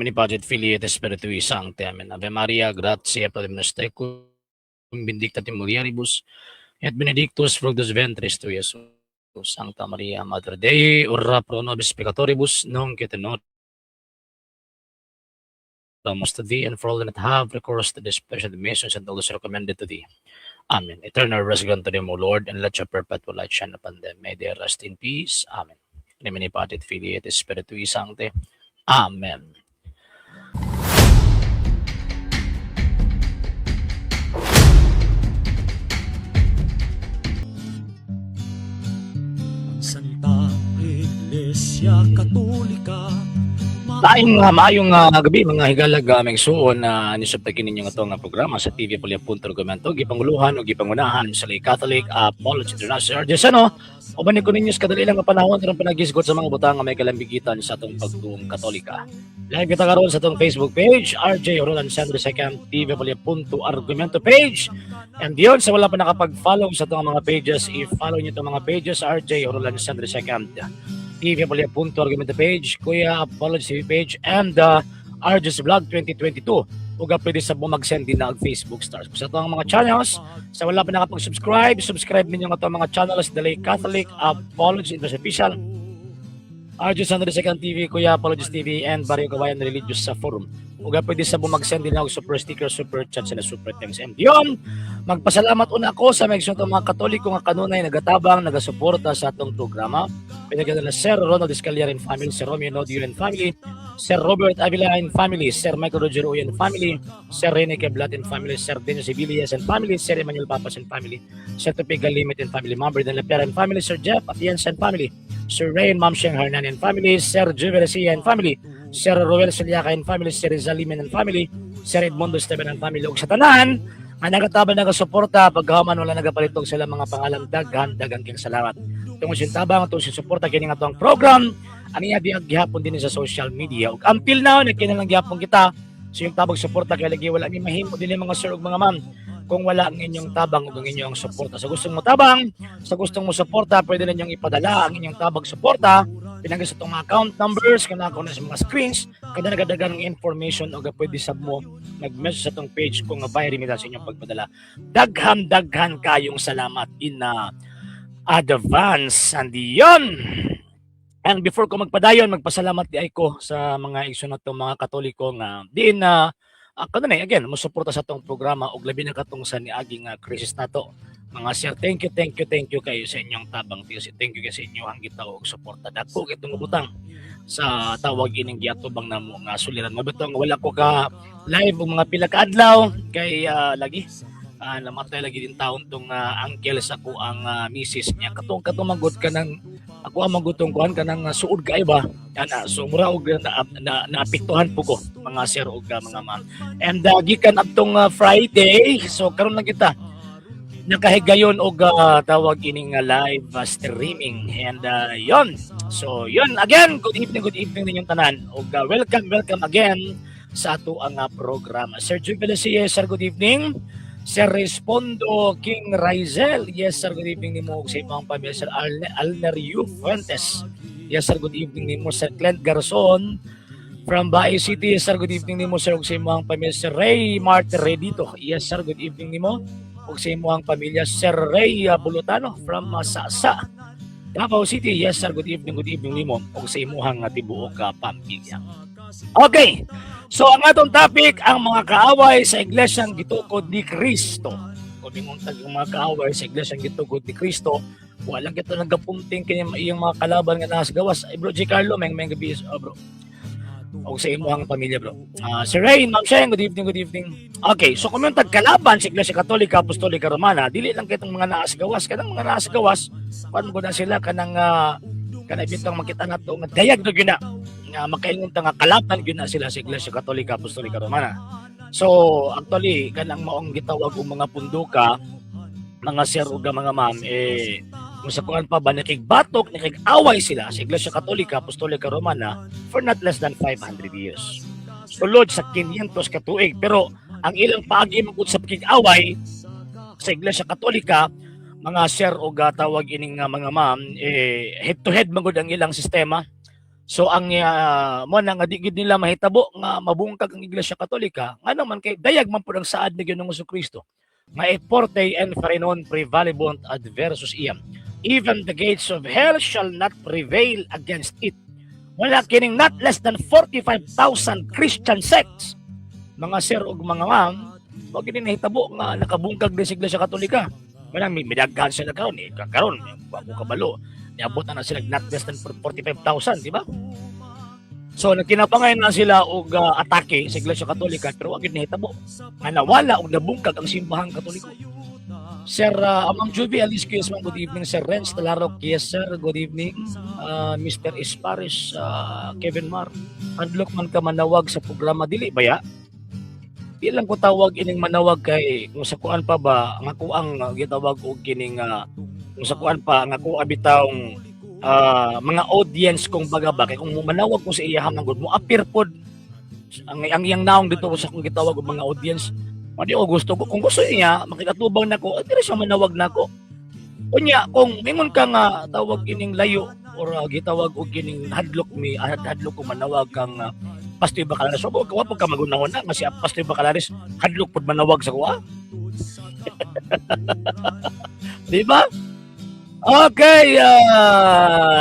Nomine Patris et Filii et Spiritui Sancti. Amen. Ave Maria, gratia plena tecum, benedicta tu in mulieribus, et benedictus fructus ventris tui, Iesus. Sancta Maria, Mater Dei, ora pro nobis peccatoribus, nunc et in hora mortis to thee, and for all that have recourse to this blessed missions and all those recommended to thee. Amen. Eternal rest grant to them, O Lord, and let your perpetual light shine upon them. May they rest in peace. Amen. Nomine Patris et Filii et Spiritui Sancti. Amen. Ang Santa Iglesia Katolika. Maayong maayong gabi, mga higalag, aming suon na nisabtagin ninyo nga nga programa sa TV Polya Punto Argumento, gipanguluhan o gipangunahan sa Lay Catholic Apology International. Diyos ano, uban ko ninyo sa kadali lang nga panahon aron panagisgot sa mga butang nga may kalambigitan sa atong pagtuong Katolika. Live kita karon sa atong Facebook page, RJ Roland Sandro Second TV Polya Punto Argumento page. And yun, sa wala pa nakapag-follow sa atong mga pages, i-follow niyo itong mga pages, RJ Roland Sandro Second TV Polya Punto Argumento page, Kuya Apology TV page, and RJ's Vlog 2022. Ug pwede sa mo mag-send din na og Facebook stars. Sa atong mga channels, sa wala pa nakapag-subscribe, subscribe ninyo ang atong mga channels, The Lay Catholic Apology International Official, RJ Sandro Second TV, Kuya Apologies TV, and Barrio Kawayan Religious sa Forum. Ug pwede sa mo mag-send din og super sticker, super chat, sa super thanks. And yun, magpasalamat una ako sa mga mga Katoliko nga kanunay nagatabang, nagasuporta sa atong programa. Pinagyan na Sir Ronald Escalier and family, Sir Romeo Nodio and family, Sir Robert Avila and family, Sir Michael Roger Uy and family, Sir Rene Keblat and family, Sir Dennis Sibilias and family, Sir Emmanuel Papas and family, Sir Tupi Galimit and family, Ma'am Berdan Lapera and family, Sir Jeff Atienza and family, Sir Ray and Ma'am Sheng Hernan and family, Sir Juve and family, Sir Roel Siliaca and family, Sir Rizal Limen and family, Sir Edmundo Esteban and family, ug sa tanan nga nagatabang, nagasuporta pagkahuman wala nagapalitog sila mga pangalan, daghan daghan kayong salamat. Tungod sa tabang, tungod sa suporta kini nga atong program, aniya di gihapon din sa social media. Ug until now nagkinalang gihapon kita. So yung tabang, suporta kay lagi wala ni mahimo dinhi, mga sir ug mga ma'am, kung wala ang inyong tabang ug ang inyong suporta. Sa gustong mo tabang, sa gustong mo suporta, pwede ninyong ipadala ang inyong tabang, suporta pinagi sa itong mga account numbers kana ako na sa mga screens kada nagadagan ng information o pwede sab mo nag-message sa itong page kung via remittance inyong pagpadala. Daghan daghan kayong salamat in advance. And yun. And before ko magpadayon, magpasalamat di ay ko sa mga igsoon natong mga Katoliko nga diin na kanunay again mosuporta sa atong programa ug labi na katong sa niaging crisis nato. Mga sir, thank you, thank you, thank you kayo sa inyong tabang. Thank you kayo sa inyong gitaw og suporta. Dako itong butang sa tawag ining giatubang namo nga suliran. Mabitong wala ko ka live og mga pila ka adlaw kay lagi namatay lagi din taon tong uncle sa ko ang misis niya. Katong katong magod ka ng ako ang magutong kuan kanang suod kay ba ana, so mura og na, naapektuhan po ko, mga sir ug mga ma'am. And gikan adtong Friday, so karon lang kita nakahigayon og tawag ining live streaming. And yon, so yon, again, good evening, good evening ninyong tanan ug welcome, welcome again sa ato ang programa. Sir Jubilee, sir, good evening. Sir Respondo King Rizel, yes sir, good evening nimo ug sa imong pamilya. Sir Alner U Fuentes, yes sir, good evening nimo. Sir Clint Garson from Bae City, yes sir, good evening nimo sir ug sa imong pamilya. Sir Ray Martin Redito, yes sir, good evening nimo ug sa imong pamilya. Sir Ray Bulutano from Sasa, Davao City, yes sir, good evening, good evening nimo ug sa imong tibuok ka pamilya. Okay. So ang atong topic, ang mga kaaway sa Iglesyang gitukod ni Kristo. Kung ingon tag yung mga kaaway sa Iglesyang gitukod ni Kristo, walang kita nagapunting kini iyang mga kalaban nga nasa gawas. Ay, bro G. Carlo, meng meng gabi, oh, bro. O sa imuhang pamilya, bro. Sir Ray, Ma'am Sheng, good evening, good evening. Okay, so kung yung tagkalaban sa Iglesia Katolika Apostolika Romana, dili lang kitong mga naa sa gawas. Kanang mga naa sa gawas, kuan mo na sila kanang kanang bitong makita nato nga dayag na gyud na nga makaingon ta nga kalaban gyud na sila sa Iglesia Katolika Apostolika Romana. So actually kanang maong gitawag og mga punduka, mga sir ug mga ma'am, eh kung sa kuan pa ba nakigbatok, nakig-away sila sa Iglesia Katolika Apostolika Romana for not less than 500 years. Sulod sa 500 ka tuig, pero ang ilang paagi man sa pakig-away sa Iglesia Katolika, mga sir o tawag ining mga ma'am, eh, head to head man gud ang ilang sistema. So ang mo na nga di gid nila mahitabo nga mabungkag ang Iglesia Katolika, ngano man kay dayag man pud ang saad ni Ginoong Kristo nga et portae inferni non prevalebunt adversus eam. Even the gates of hell shall not prevail against it. Wala kining not less than 45,000 Christian sects. Mga sir ug mga ma'am, wa gini nahitabo nga nakabungkag din sa Iglesia Katolika. Wala may midaghan sila karon eh, karon wa ko kabalo. Niabot na na sila not less than 45,000, di ba? So nagtinapangay na sila og atake sa Iglesia Katolika, pero wa gid nahitabo nga nawala og nabungkag ang simbahang Katoliko. Sir Amang Juby Alice Ma'am, good evening. Sir Renz Talarok, yes sir, good evening. Mr. Esparis, Kevin Mar, hadlok man ka manawag sa programa, dili ba ya? Di lang ko tawag ining manawag kay kung sa kuan pa ba, ang ako ang gitawag og kining kung sa kuan pa, ang ako abitawng mga audience kong baga ba, kay kung manawag ko sa iya man gud mo appear pod ang iyang naong dito sa akong gitawag og mga audience. Madi ko gusto ko. Kung gusto niya, makikatubang nako, diri siya manawag nako. Unya, kung mingon ka nga tawag ining layo or gitawag og kining hadlok mi hadlok ko manawag kang Pastoy Bacalares. So, wa pud ka magunahon na nga si Pastoy Bacalares hadlok pud manawag sa kuha. Di ba? Okay,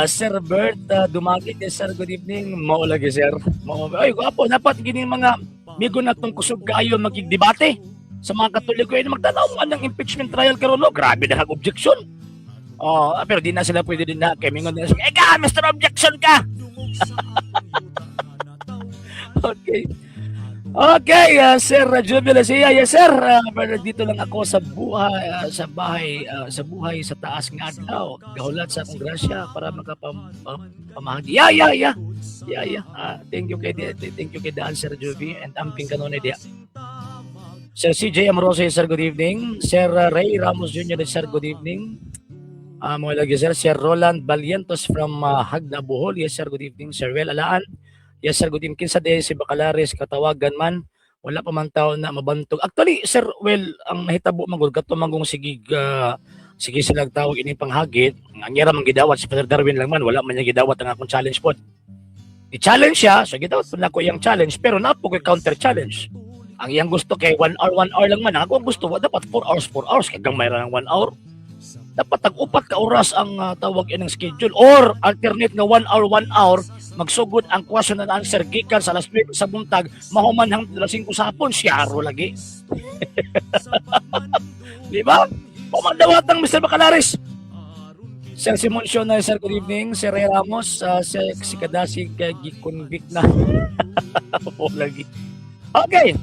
Sir Bert Dumagit, yes, sir, good evening. Mao lagi, sir. Mao. Ay, gwapo, dapat gini mga migo na tong kusog kaayo magigdebate sa mga Katoliko ay magtanaw mo ng impeachment trial karon, no. Grabe na objection. Oh, pero di na sila pwede din na kay mingon na sila, "Eh ka, Mr. Objection ka." Okay. Okay, Sir Jubil Sia. Yes, sir. Pero dito lang ako sa buhay, sa bahay, sa buhay sa taas nga adlaw. Gahulat sa akong grasya para makapamahagi. Yeah. Yeah. Thank you kay Daan, Sir Juby, and amping kanunay diya. Sir CJ Amoroso, sir, good evening. Sir Ray Ramos Jr., sir, good evening. Mga lagi, sir. Sir Roland Valientos from Hagna, Bohol. Yes, sir, good evening. Sir Well Alaan. Yes, sir, good evening. Kinsa diay si Bacalares, katawagan man. Wala pa man taon na mabantog. Actually, Sir Well, ang nahitabo man gud kato man sige sige sila tawag ining panghagit. Ang ira man gidawat si Father Darwin lang man, wala man niya gidawat ang akong challenge pod. I-challenge siya, so gidawat po nako iyang challenge, pero napo ko'y counter challenge. Ang iyang gusto kay 1 hour, 1 hour lang man. Ang ako gusto, wa, dapat 4 hours, 4 hours. Kay gamay ra ng 1 hour. Dapat tag-upat ka oras ang tawag inang schedule or alternate nga 1 hour, 1 hour, magsugod ang question and answer gikan sa alas 9 sa buntag mahuman hangtod alas 5 sa hapon, siyaro lagi. Di ba? Pumandawatang Mr. Bacalares. Sir Simon Shona, sir, good evening. Sir Ray Ramos, sir, si Kadasig gi-convict na. Oo, lagi. Okay.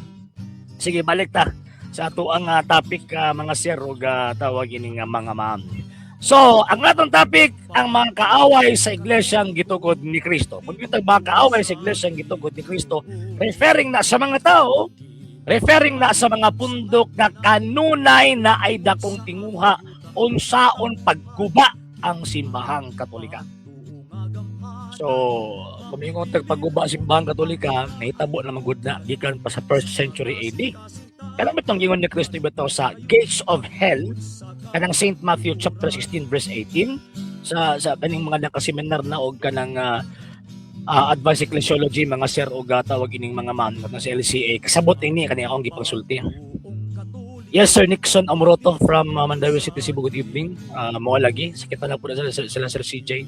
Sige, balik ta sa ato ang topic, mga sir ug tawag ini nga mga ma'am. So, ang atong topic, ang mga kaaway sa iglesyang gitukod ni Kristo. Kung yung mga kaaway sa iglesyang gitukod ni Kristo, referring na sa mga tao, referring na sa mga pundok na kanunay na ay dakong tinguha unsaon pagguba ang simbahang Katolika. So, kung ingon tag pagguba simbahang Katolika, nahitabo na magud na gikan pa sa first century AD. Kanang bitong gingon ni Kristo bitaw sa gates of hell, kanang St. Matthew chapter 16 verse 18, sa kaning mga nakaseminar na og kanang advanced ecclesiology, mga sir og tawag ining mga ma'am na sa LCA, kasabot ini kani akong gipangsulti. Yes, Sir Nixon Amoroto from Mandaue City, Cebu, good evening. Mo lagi, sakit na po na sila, Sir CJ.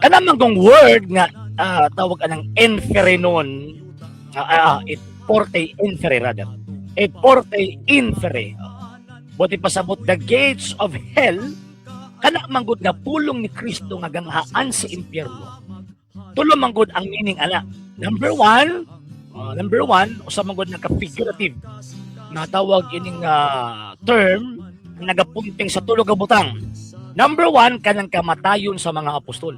Kanang manggong word nga tawag anang inferenon, et portae inferi rather. Et portae inferi. Buti pasabot the gates of hell, kana manggod nga pulong ni Kristo nga ganghaan sa impyerno. Tulo manggod ang meaning ana. Number one, usa manggod nga ka-figurative na tawag ining term nga nagapunting sa tulo ka butang. Number one, kanang kamatayon sa mga apostol.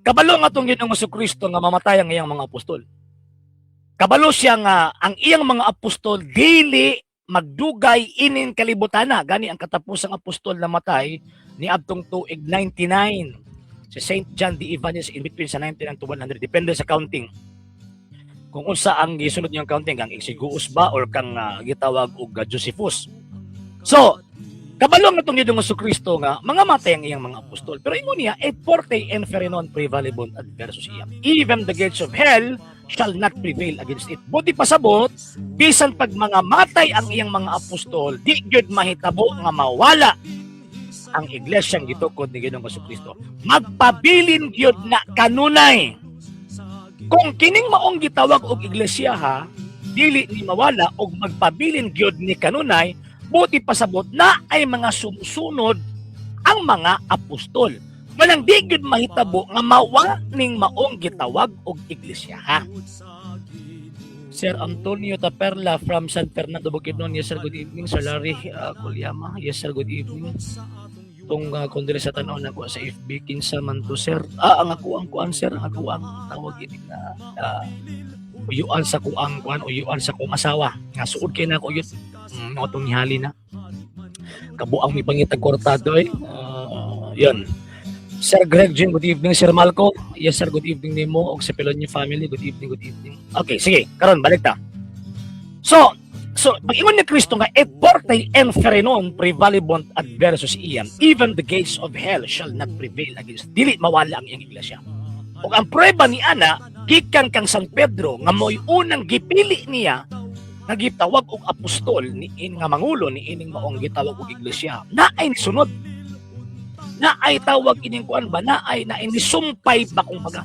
Kabalo nga atong Ginoong Kristo nga mamatay ang iyang mga apostol. Kabalo siya nga ang iyang mga apostol dili magdugay inin kalibutana. Gani ang katapusang apostol na matay ni adtong tuig 99. Si Saint John the Evangelist, in between sa 99 to 100, depende sa counting. Kung unsa ang gisunod niyang counting, kang Exiguus ba or kang gitawag og Josephus. So, Kabalo nga itong Ginoong Kristo nga mga matay ang iyang mga apostol. Pero ingon niya, "Et portae inferi non praevalebunt adversus eam. Even the gates of hell shall not prevail against it." Buot pasabot, bisan pag mga matay ang iyang mga apostol, di gyud mahitabo nga mawala ang iglesyang gitukod ni Ginoong Kristo. Magpabilin gyud na kanunay. Kung kining maong gitawag og iglesia ha, dili ni mawala og magpabilin gyud ni kanunay, buot pasabot na ay mga sumusunod ang mga apostol. Walang di gyud mahitabo nga mawa ning maong gitawag og iglesia ha. Sir Antonio Taperla from San Fernando, Bukidnon. Yes sir, good evening. Sir Larry Kulyama. Yes sir, good evening. Tong kung diri sa tan-aw nako sa FB, kinsa man to, sir? Ah, ang ako ang kuan, sir, ang ako ang tawag ini nga uyuan sa kuang kuan, uyuan sa kong asawa. Nga suod kay nako yun. Mao tong nihali na. Kabuang may pangitag kwartado eh. Yun. Sir Greg Jim, good evening. Sir Malco, yes sir, good evening nimo og sa Pelonio family, good evening, good evening. Okay, sige, karon balik ta. So pag-ingon ni Kristo nga "Et portae inferi non praevalebunt adversus eam, even the gates of hell shall not prevail against." Dili mawala ang iyang iglesia. Ug ang prueba ni ana gikan kang San Pedro nga mo'y unang gipili niya nga gitawag og apostol ni in nga mangulo ni ining maong gitawag og iglesia. Na ay nisunod na ay tawag ining kuan ba, na ay na inisumpay ba kung baga.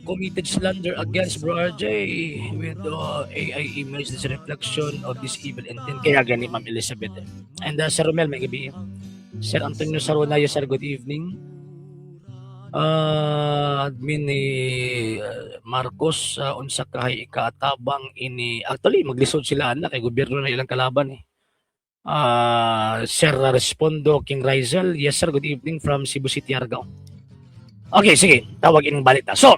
Committed slander against Bro RJ with AI image, this reflection of this evil intent. Kaya gani, Ma'am Elizabeth eh. And Sir Romel, may gabi. Sir Antonio Sarona, yes sir, good evening. Admin ni Marcos, unsa kahay ikatabang ini? Actually, maglisod sila anak kay gobyerno na ilang kalaban eh. Sir Respondo King Rizel, yes sir, good evening from Cebu City, Argao. Okay, sige, tawag ining balita. So,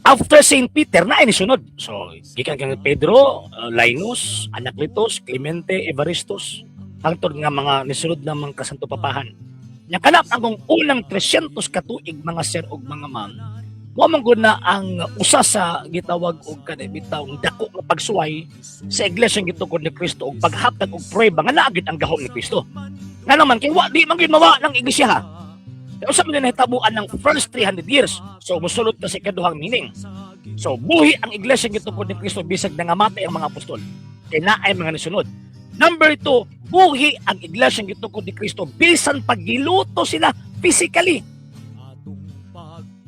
after Saint Peter na ini sunod. So, gikan kang Pedro, Linus, Anacletus, Clemente, Evaristus, hangtod nga mga nisunod na mga kasanto papahan. Nya kanap ang unang 300 katuig, mga sir ug mga ma'am, mo man gud na ang usa sa gitawag og kanay bitaw dako nga pagsuway sa iglesia gitukod ni Kristo ug paghatag og pruweba nga naa gyud ang gahom ni Kristo. Nga naman kay wa di man gyud mawa ng iglesia ha. Kaya usa man nahitabuan ng first 300 years. So musulod ta sa ikaduhang meaning. So buhi ang iglesia gitukod ni Kristo bisag nangamatay ang mga apostol. Kay naay mga nisunod. Number 2, buhi ang iglesia gitukod ni Kristo bisan paggiluto sila physically.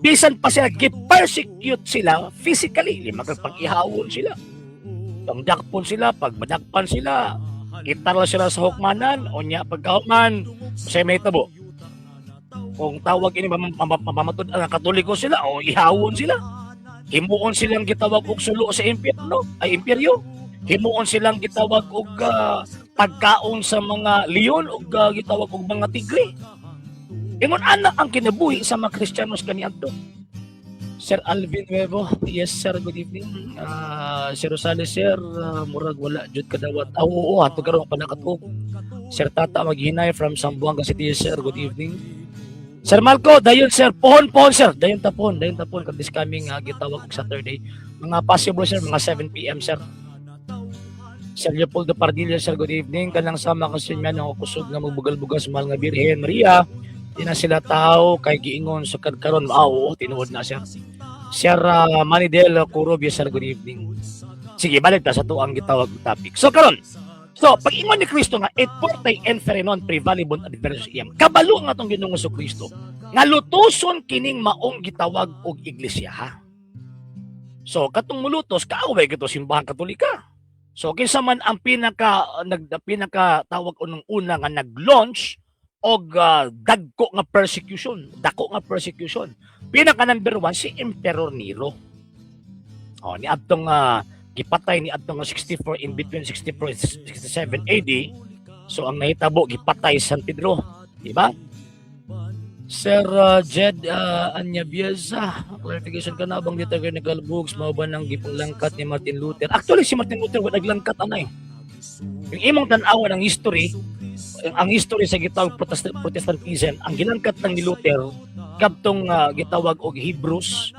Bisan pa sila gi-persecute sila physically, lima kag pag-ihawon sila. Pangdakpon sila, pagmadakpan sila, itarla sila sa hukmanan, o nya pagkahuman, sa may tabo. Kung tawag ini mamatud ang Katoliko sila o ihawon sila. Himuon silang gitawag og sulo sa impyerno, ay imperyo. Himuon silang gitawag og pagkaon sa mga leon og gitawag og mga tigre. Ingon ana ang kinabuhi sa mga Kristiyanos kaniadto. Sir Alvin Nuevo, yes sir, good evening. Sir Rosales, sir, murag wala jud kadawat. Ah, oo, ato karon pa nakatuok. Sir Tata Maghinay from Zamboanga City, yes, sir, good evening. Sir Malco, dayon sir, pohon pohon sir, dayon tapon kan this coming gitawag og Saturday. Mga possible sir, mga 7 PM, sir. Sir Leopoldo Pardilla, sir, good evening. Kanang sama kasi niya ng kusog nga magbugal-bugas, mahal nga Birhen Maria. Di na sila tao kay giingon sa karon. Ah, oo, tinuod na, sir. Sir Manidel Curubio, sir, good evening. Sige, balik ta sa tuang gitawag topic. So karon, so pag ingon ni Kristo nga "Et portae inferi non praevalebunt adversus eam," kabalo nga tong Ginoong Kristo nga lutuson kining maong gitawag og iglesia ha. So katong mulutos kaaway kito Simbahan Katolika. So kinsa man ang pinaka nag pinaka tawag unang una nga nag-launch og dagko nga persecution, dako nga persecution? Pinaka number 1 si Emperor Nero. Oh, ni adtong gipatay ni adtong 64, in between 64 and 67 AD. So ang nahitabo, gipatay San Pedro, di ba? Sir Jed Anyabieza, clarification ka na bang Deuterocanonical books mao ba nang gipanglangkat ni Martin Luther? Actually, si Martin Luther wa naglangkat ana eh. Yung imong tan-awan ang history, ang history sa gitawag Protestantism, ang gilangkat lang ni Luther kadtong gitawag og Hebrews,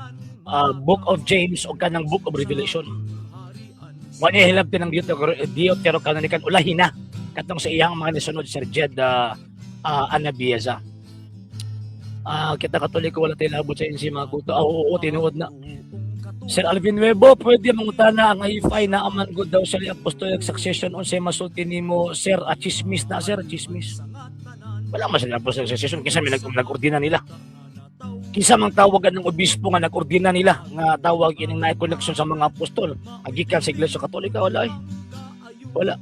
Book of James o kanang Book of Revelation. Wa niya hilabti ng Deuterocanonical, ulahi na. Katong sa iyang mga nisunod, Sir Jed Anabieza. Kita Katoliko, wala tayo labot sa insi mga kuto. Ah, oo, tinuod na. Sir Alvin Nuevo, pwede mangutana ang IFI na aman gud daw sa apostolic succession, unsay masulti nimo, sir? Ah, chismis na, sir, chismis. Wala man sila apostolic succession, kinsa may nag-ordina nila? Kinsa mang tawagan ng obispo nga nag-ordina nila nga tawag ining naay connection sa mga apostol? Agikan sa Iglesia Katolika, wala eh. Wala.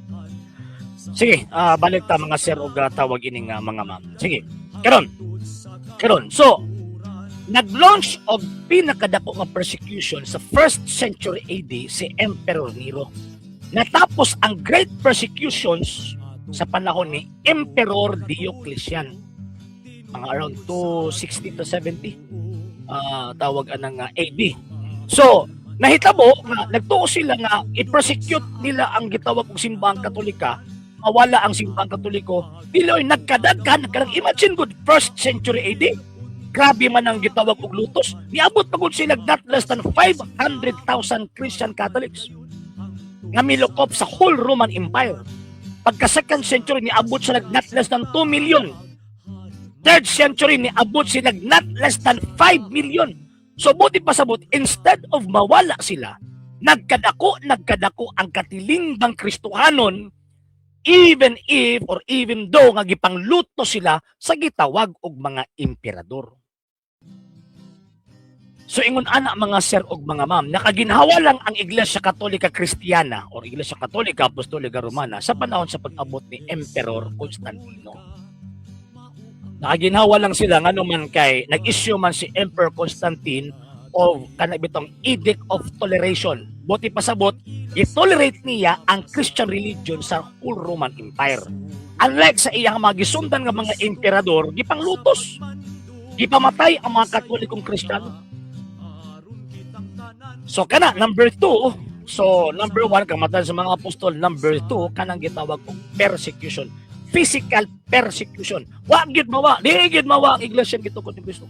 Sige, balik ta, mga sir og tawag ining mga ma'am. Sige. Karon. Karon. So, nag-launch og pinakadako nga persecution sa 1st century AD si Emperor Nero. Natapos ang great persecutions sa panahon ni Emperor Diocletian. Mga around 260 to 70 tawag anang AD. So, nahitabo nga nagtuo sila nga i-persecute nila ang gitawag og Simbahang Katolika, mawala ang Simbahang Katoliko. Dili oy, nagkadaghan kanang, imagine good, first century AD. Grabe man ang gitawag og lutos. Niabot pa gud sila not less than 500,000 Christian Catholics nga milukop sa whole Roman Empire. Pagka second century, niabot sila not less than 2 million. Third century, niabot sila not less than 5 million. So buti pasabot, instead of mawala sila, nagkadako, nagkadako ang katilingbang Kristohanon even if or even though nga gipangluto sila sa gitawag og mga emperador. So ingon ana, mga sir og mga ma'am, nakaginhawa lang ang Iglesia Katolika Kristiyana or Iglesia Katolika Apostolika Romana sa panahon sa pag-abot ni Emperor Constantino. Nakaginhawa lang sila ngano man kay nag-issue man si Emperor Constantine of kana bitong Edict of Toleration. Buti pasabot, i-tolerate niya ang Christian religion sa whole Roman Empire. Unlike sa iyang mga gisundan nga mga emperador, gipanglutos. Gipamatay ang mga Katolikong Kristiyano. So kana number two, so number one, kamatayan sa mga apostol, number two, kanang gitawag og persecution, physical persecution. Wa gyud mawa, di gyud mawa ang iglesia gitukod ni Kristo.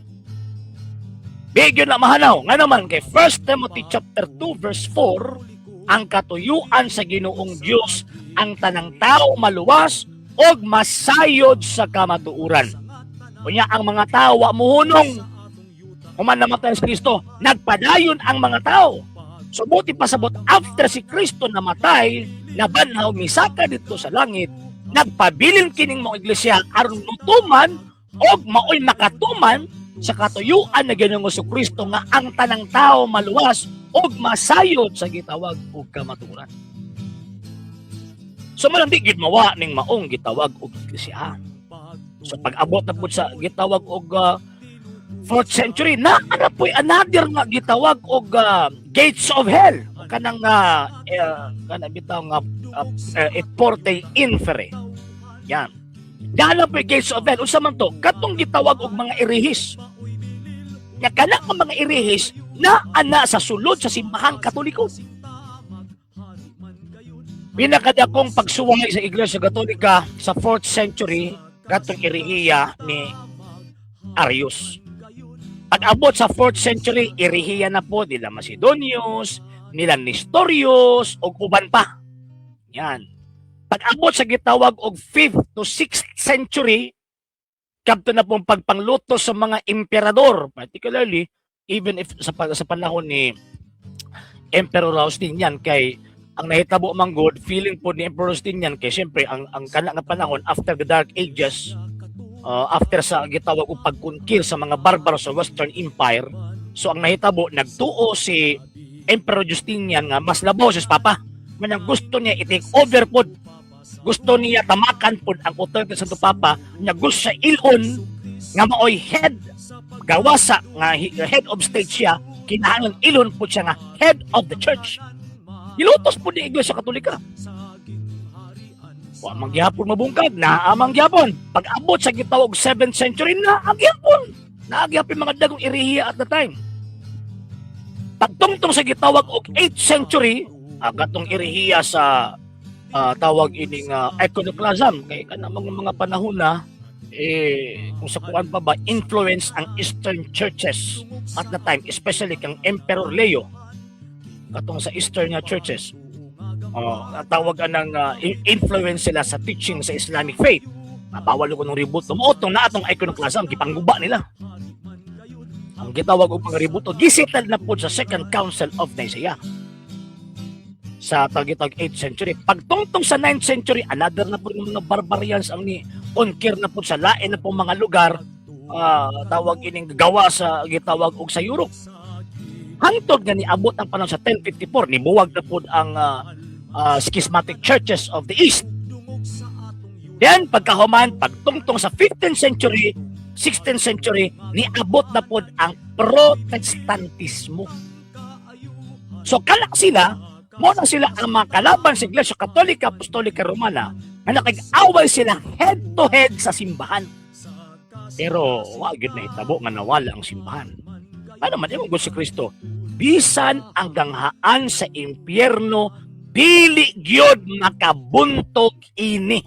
Di gyud na mahanaw. Nga naman kay 1 Timothy chapter 2 verse 4, ang katuyuan sa Ginoong Dios ang tanang tao maluwas og masayod sa kamatuoran. Unya ang mga tao wa muhunong human namatay si Kristo, nagpadayon ang mga tao. So buti pasabot, after si Kristo namatay, nabanhaw, misaka dito sa langit, nagpabilin kining mga iglesia aron mutuman og maoy makatuman sa katuyuan na Ginoong Kristo nga ang tanang tao maluwas og masayod sa gitawag og kamatuoran. So malang di gid mawa ning maong gitawag og iglesia. So pag-abot na pud sa gitawag og 4th century, na ana po'y another nga gitawag og gates of hell, kanang kanang bitaw nga portae inferi. Yan. Dala po'y gates of hell. Unsa man to? Katong gitawag og mga erehis. Nya kana nga mga erehis na ana sa sulod sa Simbahang Katoliko. Pinakadakong pagsuway sa Iglesia Katolika sa 4th century, katong erehiya ni Arius. Pag-abot sa 4th century, erehiya na po nila Macedonius, nila Nestorius, ug uban pa. Yan. Pag-abot sa gitawag og 5th to 6th century, kadto na pong pagpangluto sa mga emperador, particularly even if sa panahon ni Emperor Justinian, kay ang nahitabo man gud, feeling po ni Emperor Justinian kay siyempre ang kana nga panahon after the Dark Ages, after sa gitawag og pag-conquer sa mga barbaro sa Western Empire, so ang nahitabo, nagtuo si Emperor Justinian nga mas labaw sa Papa. Manang gusto niya i-take over pod, gusto niya tamakan pod ang authority sa Santo Papa niya, gusto siya ilon nga maoy head gawasa nga head of state siya, kinahanglan ilon pod siya nga head of the church. Gilutos po ni Iglesia Katolika. Wa man gyapon mabungkag, naa man gyapon. Pag abot sa gitawag 7th century, naa gyapon. Naa gyapon mga dagong erehiya at the time. Pagtungtong sa gitawag og 8th century, katong erehiya sa tawag ining iconoclasm, kay kana mga panahon na eh kung sa kuan pa ba influence ang Eastern churches at the time, especially kang Emperor Leo, katong sa Eastern nga churches. Oh, tawag anang influence sila sa teaching sa Islamic faith. Bawal ko ng rebulto. Mao tong naa tong iconoclasm, gipangguba nila. Ang gitawag og pangrebuto, gisettle na po sa Second Council of Nicaea sa tagitag 8th century. Pagtungtong sa 9th century, another na po ng mga barbarians ang ni conquer na po sa lain na po mga lugar, tawag ining gawa sa gitawag og sa Europe. Hangtod nga niabot ang panahon sa 1054, nibuwag na po ang schismatic churches of the East. Then pagkahuman, pagtungtong sa 15th century, 16th century, niabot na pod ang Protestantismo. So kana sila, mo na sila ang mga kalaban sa Iglesia Katolika Apostolika Romana nga nakig-away sila head to head sa simbahan. Pero wa gyud nahitabo nga nawala ang simbahan. Ano man ingon si Kristo, bisan ang ganghaan sa impyerno dili gyud makabuntog ini.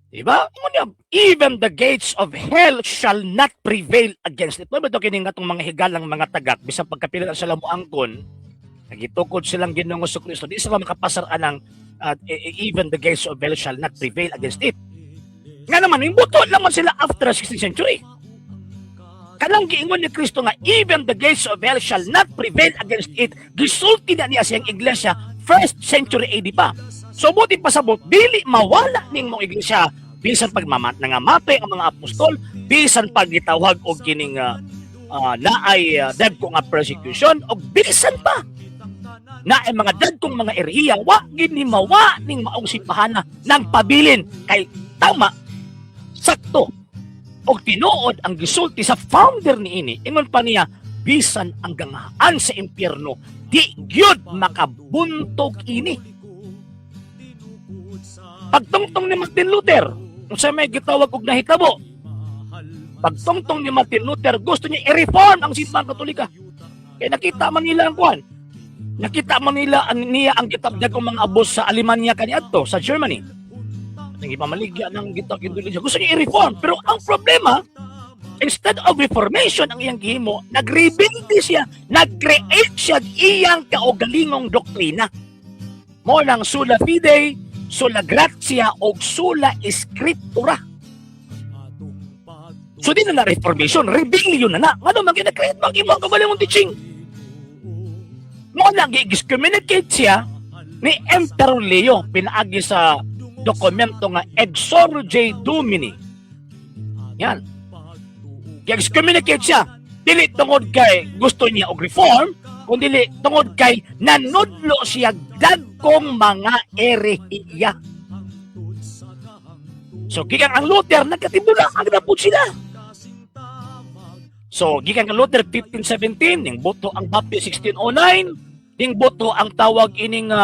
Diba? Ingon niya, even the gates of hell shall not prevail against it. Mao kining atong mga higalang mga tagak, bisan pagkapila sila moangkon, nagitukod silang Ginoong Kristo, di sila makapasar anang even the gates of hell shall not prevail against it. Nga naman, yung buto naman sila after 16th century. Kanang giingon ni Kristo nga even the gates of hell shall not prevail against it, gisulti na niya siyang iglesia first century AD pa. So buti pasabot, dili mawala ning mong iglesia bisan pagmamat nangamatay ang mga apostol, bisan pag gitawag og kining naay dagko nga persecution og bisan pa naay mga dagkong mga erhiya, wa gid ni mawa ning maong simbahana nang pabilin kay tama, sakto og tinuod ang gisulti sa founder niini. Ingon pa niya, bisan ang ganghaan sa impyerno di gyud makabuntog ini. Pagtungtong ni Martin Luther, unsa may gitawag og nahitabo? Pagtungtong ni Martin Luther, gusto niya i-reform ang Simbahang Katolika kay nakita man nila ang kuan, nakita man nila ang niya ang gitagdag og mga abos sa Alemanya kaniadto sa Germany, nang ipamaligya ng gitag Indonesia. Gusto niya i-reform, pero ang problema, instead of reformation ang iyang gihimo, nagrebelde siya, nag-create siya iyang kaugalingong doktrina. Mo nang sola fide, sola gratia og sola scriptura. So di na na reformation, rebellion na na. Ngano man gina-create man imo ang kaugalingong teaching? Mo nang gi-excommunicate siya ni Emperor Leo pinaagi sa dokumento nga Exsurge Domine. Yan. Gi-excommunicate siya. Dili tungod kay gusto niya og reform, kundi tungod kay nanudlo siya dagkong mga erehiya. So gikan ang Luther, nagkatibula ang na pud sila. So gikan ang Luther 1517, ning boto ang Baptist 1609, ning boto ang tawag ining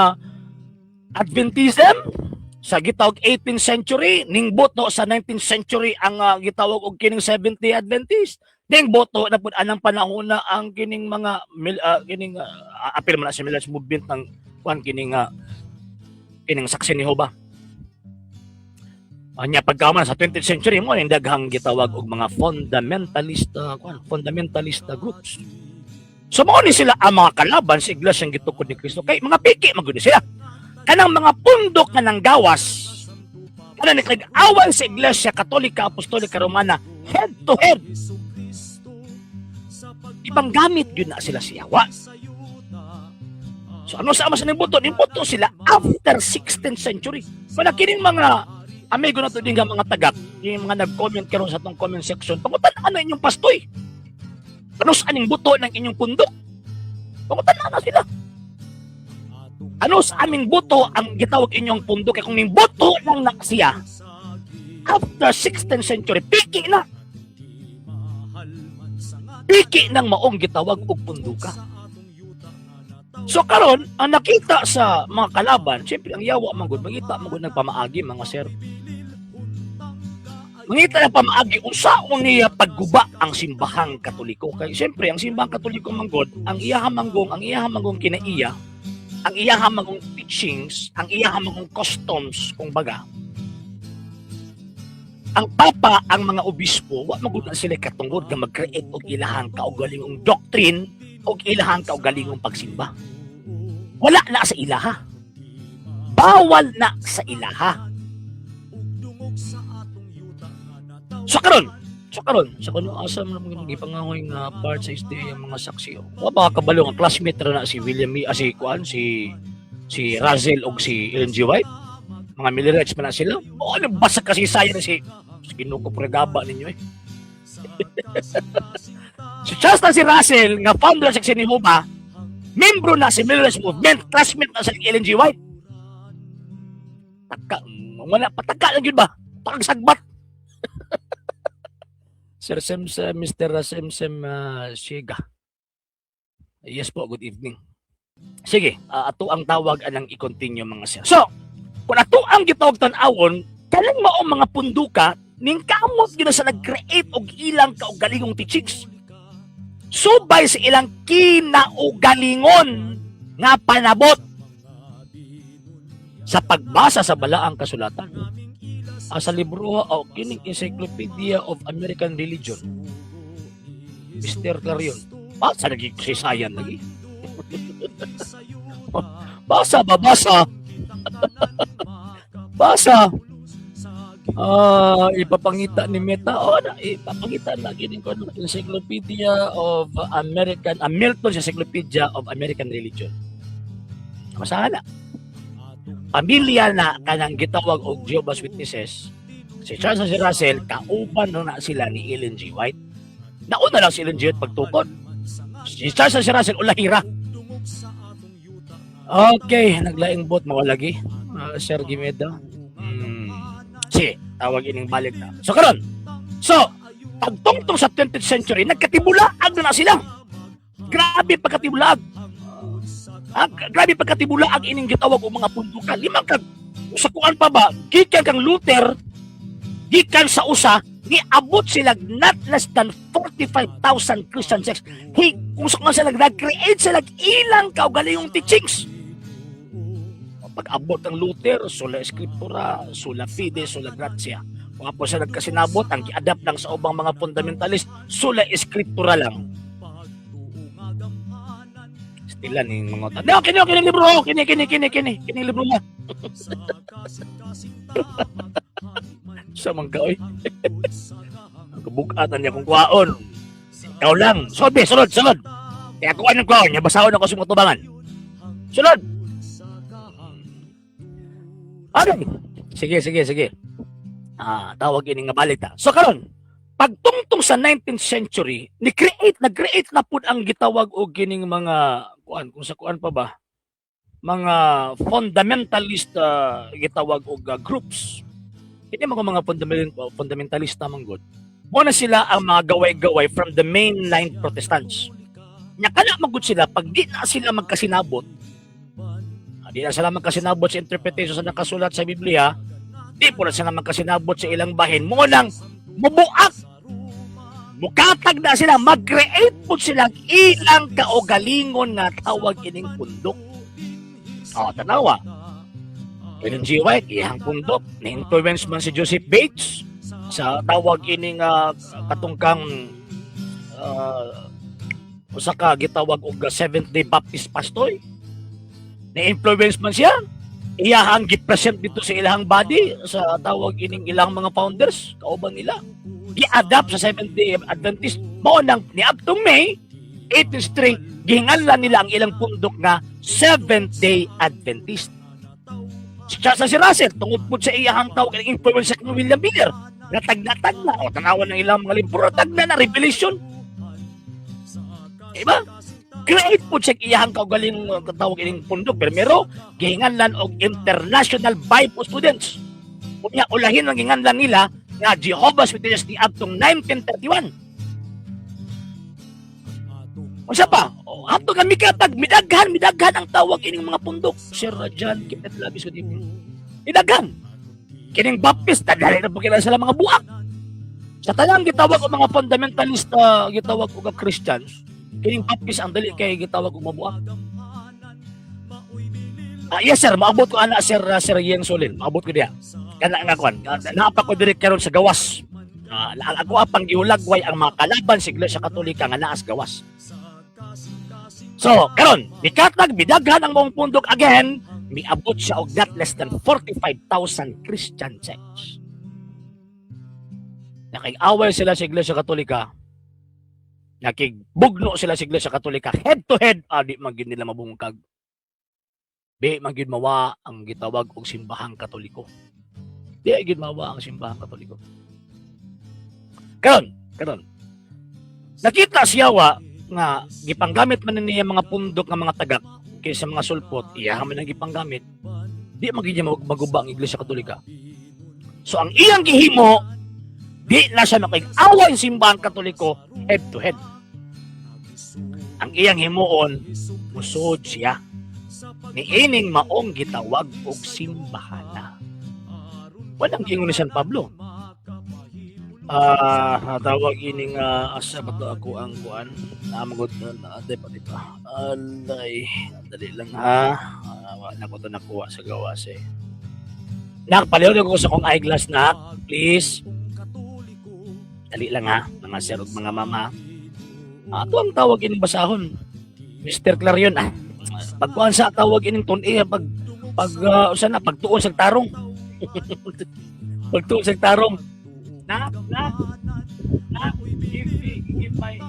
Adventism sa gitawag 18th century, ning boto sa 19th century ang gitawag og kining Seventh-day Adventist. Ning boto na pud anang panahon na ang kining mga kining apil man na sa Miller's movement ng kuan kining Saksi ni Jehova. Anya pagkaman sa 20th century mo ang daghang gitawag og mga fundamentalist kuan, fundamentalist groups. So mao ni sila ang mga kalaban sa iglesia gitukod ni Kristo kay mga piki man gud ni sila. Kanang mga pundok nga nanggawas, kanang nakig-away sa Iglesia Katolika Apostolika Romana head to head. Ibang gamit yun na sila siya. So ano sa ama sa nibuto? Nibuto sila after 16th century. Wala kining mga amigo na to din nga mga tagak, yung mga nag-comment karon sa atong comment section, pangutan ano inyong pastoy? Ano sa aning buto ng inyong pundok? Pangutan na sila. Ano sa aming buto ang gitawag inyong pundok? Kaya kung ning buto lang na siya, after 16th century, piki na. Piki ng maong gitawag og punduka. So karon ang nakita sa mga kalaban, siyempre ang yawa man gud, mangita man gud nagpamaagi, mga sir. Mangita ng pamaagi unsaon niya pagguba ang Simbahang Katoliko. Kay siyempre ang Simbahang Katoliko man gud, ang iyaha manggong kinaiya, ang iyaha manggong teachings, ang iyaha manggong customs, kung baga. Ang papa, ang mga obispo, wa man gud na sila katungod nga mag-create og ilahang kaugalingong doctrine og ilahang kaugalingong pagsimba. Wala na sa ilaha. Bawal na sa ilaha. So karon, sa kuno asa man mga gipangahoy nga part sa SDA ang mga saksi. Wa ba kabalo nga classmate ra na si William ah, si kuan, si si Razel og si Ellen G. White? Mga Millerites man na sila. O ano basa kasi saya na si Ginoo ko pregaba ninyo eh. Si Charles na si Russell nga founder sa Saksi ni Jehova, membro na si Millerites Movement, classmate na sa Ellen G. White. Taka, wala pataka lang yun ba? Pakagsagbat. Sir Sems, Mr. Semsem Shiga. Yes po, good evening. Sige, ato ang tawag anang i-continue, mga sir. So, kung ato ang gitawag tan-awon, kanang mao mga punduka, ning kamot gyud na sa nag-create og ilang kaugalingong teachings. Subay sa ilang kinaugalingon nga panabot sa pagbasa sa balaang kasulatan. Ah, sa libro o kining Encyclopedia of American Religion. Mr. Clarion. Basa lagi sisayan lagi. Basa ba basa? Basa. Ah, ipapangita ni Meta. Oh, na, ipapangita lagi din ko ano, Encyclopedia of American, Milton's Encyclopedia of American Religion. Masala. Pamilya na kanang gitawag og Jehovah's Witnesses. Si Charles si Russell, kauban no na sila ni Ellen G. White. Nauna lang si Ellen G. White pagtukod. Si Charles si Russell, ulahira. Okay, naglaing bot mawalagi. Sir Gimeda. Sige, tawag ining balik na. So karon. So, pagtungtong sa 20th century, nagkatibulaag na na sila. Grabe pagkatibulaag. Ah, grabe pagkatibulaag ining gitawag og mga pundukan. Limang kag sa kuan pa ba, gikan kang Luther, gikan sa usa, niabot sila not less than 45,000 Christian sects. Hey, kung sa sila nag-create sila ilang kaugalingong teachings. Pag-abot ng Luther, sola scriptura, sola fide, sola gratia. Kung po siya nagkasinabot, ang gi-adapt lang sa ubang mga fundamentalist, sola scriptura lang. Stila ning mga ta. No, kini kini libro, kini kini kini kini kini libro na. Sa mangka oy. Kabugatan niya kung kuwaon. Ikaw lang. Sulod, be, sulod, sulod. Kaya kuha ng kuwaon, niya basahon ako sa mga tubangan. Sulod. Okay. Sige, sige, sige. Ah, tawag ini nga balik ta. So karon, pagtungtong sa 19th century, ni-create, nag-create na pud ang gitawag og kining mga kuan, kung sa kuan pa ba, mga fundamentalist gitawag og groups. Kini mga fundamentalista man gud. Mo na sila ang mga gaway-gaway from the mainline Protestants. Nya kana man gud sila pag di na sila magkasinabot, di na sila magkasinabot sa interpretation sa nakasulat sa Biblia, di po na sila magkasinabot sa ilang bahin. Mo nang mubuak, mukatag na sila, mag-create po silang ilang kaugalingon nga tawag ining pundok. O, tanawa. Ellen G. White, iyang pundok. Na-influence man si Joseph Bates sa tawag ining katungkang usa ka gitawag og Seventh Day Baptist pastor. Na-influence man siya. Iyahang gi-present dito sa ilang body sa tawag ining ilang mga founders, kauban nila. Gi-adapt sa Seventh Day Adventist. Mao nang niadtong May 1863, gihinganlan nila ang ilang pundok nga Seventh Day Adventist. Si Charles si Russell, tungod po sa iyahang tawag ng influence sa William Miller, natagna-tagna, o tanawan ng ilang mga libro, tagna na Revelation. Diba? Create po siya iyahang kaugaling tawag ining pundok. Pero mero, gihinganlan og International Bible Students. Unya, ulahin ang gihinganlan nila nga Jehovah's Witnesses ni adtong 1931. Unsa pa? O, ato nga mikatag, midaghan, midaghan ang tawag ining mga pundok. Sir John Kenneth Labis, good evening. Midaghan. Kining Baptist, dali na po kila sila mga buak. Sa tanang gitawag og mga fundamentalista, gitawag og Christians, kining Baptist ang dali kay gitawag og mabuak. Ah, yes sir, maabot ko ana sir, Sir Yen Solin. Maabot ko diya. Kana nga kwan. Naa pa ko diri karon sa gawas. Ako apang gihulagway ang mga kalaban sa Iglesia Katolika nga naas gawas. So, karon, mikatag bidaghan ang maong pundok again, miabot siya og not less than 45,000 Christian sects. Nakig-away sila sa Iglesia Katolika. Nakigbugno sila sa Iglesia Katolika head to head, di man gyud nila mabungkag. Di man gyud mawa ang gitawag og simbahang Katoliko. Di gyud mawa ang simbahang Katoliko. Karon, karon. Nakita siya wa nga gipanggamit man niya mga pundok nga mga tagak kaysa mga sulpot, iya man ang gipanggamit. Di man gyud niya maguba ang Iglesia Katolika. So ang iyang gihimo, di na siya makig-away ang simbahang Katoliko head to head. Ang iyang himuon, musod siya niining maong gitawag og simbahana. Walang giingon ni San Pablo. Tawag ining asa ba to ako ang kuan? Naamagod na na pa dito. Alay, dali lang ha. Wala na ko to nakuha sa gawas eh. Nak, palihog ko sa akong eyeglass, nak. Please. Dali lang ha, mga sir ug mga mama. Ato ang tawag ining basahon. Mr. Clarion, ah. Pagkuan sa tawag ining tun-e, pag pag usa na pagtuon sa tarong. Pagtuon sa tarong. Nak, nak, nak, give me, give my,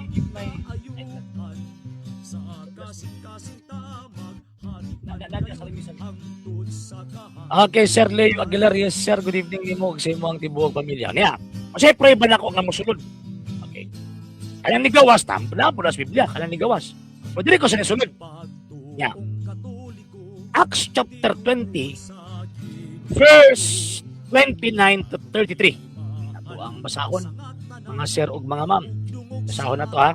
Na, na, na, sa lamisan. Okay, Sir Leo Aguilar, yes sir, good evening nimo ug sa imong tibuok pamilya. Niya. Siyempre ba nako nga mosulod. Okay. Kanang nigawas tam, na po sa Biblia, kanang nigawas. O dili ko sa nisulod. Yeah. Acts chapter 20 verse 29 to 33. Ato ang basahon, mga sir ug mga ma'am. Basahon na to ha.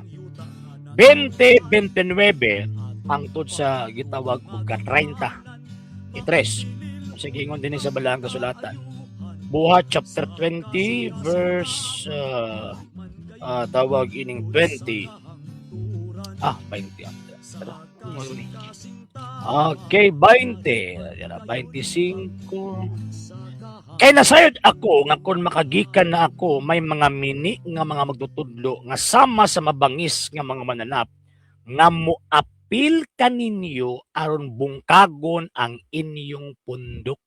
20:29 hangtod sa gitawag og ka-33. Sa giingon din sa balaang kasulatan. Buhat chapter 20 verse tawag ining 20. 20. Pero, ano ni? Okay, 20. Yara, 25. Kay nasayod ako nga kung makagikan na ako, may mga mini nga mga magtutudlo nga sama sa mabangis nga mga mananap nga moapil kaninyo aron bungkagon ang inyong pundok.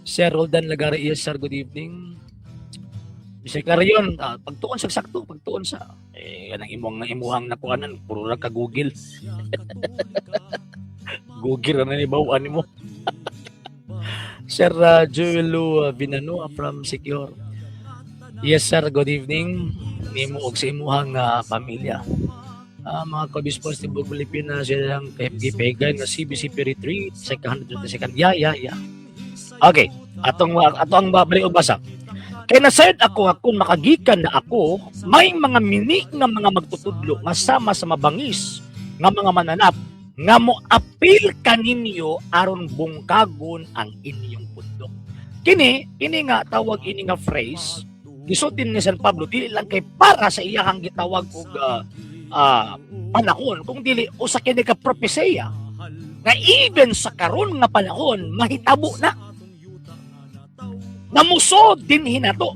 Sir Roldan Lagari, yes sir, good evening. Mr. Clarion, pagtuon sa sakto, pagtuon sa kanang imong imuhang nakuanan, puro ra ka Google. Google ra na ni bawaan nimo. Sir Joel Vinanoa from Secure. Yes sir, good evening. Nimo og sa imuhang pamilya. Mga kabispo sa Tibok Pilipinas, silang kahipgipigay nga CBCP retreat sa 122nd. Yeah. Okay, atong ato ang babalik og basa. Kay nasayod ako nga kung makagikan na ako, may mga mini nga mga magtutudlo nga sama sa mabangis nga mga mananap nga moapil kaninyo aron bungkagon ang inyong pundok. Kini, ini nga tawag ini nga phrase gisulti ni San Pablo dili lang kay para sa iyahang gitawag og panahon, kung dili usa kini ka propesiya nga even sa karon nga panahon mahitabo na namusod din hinato.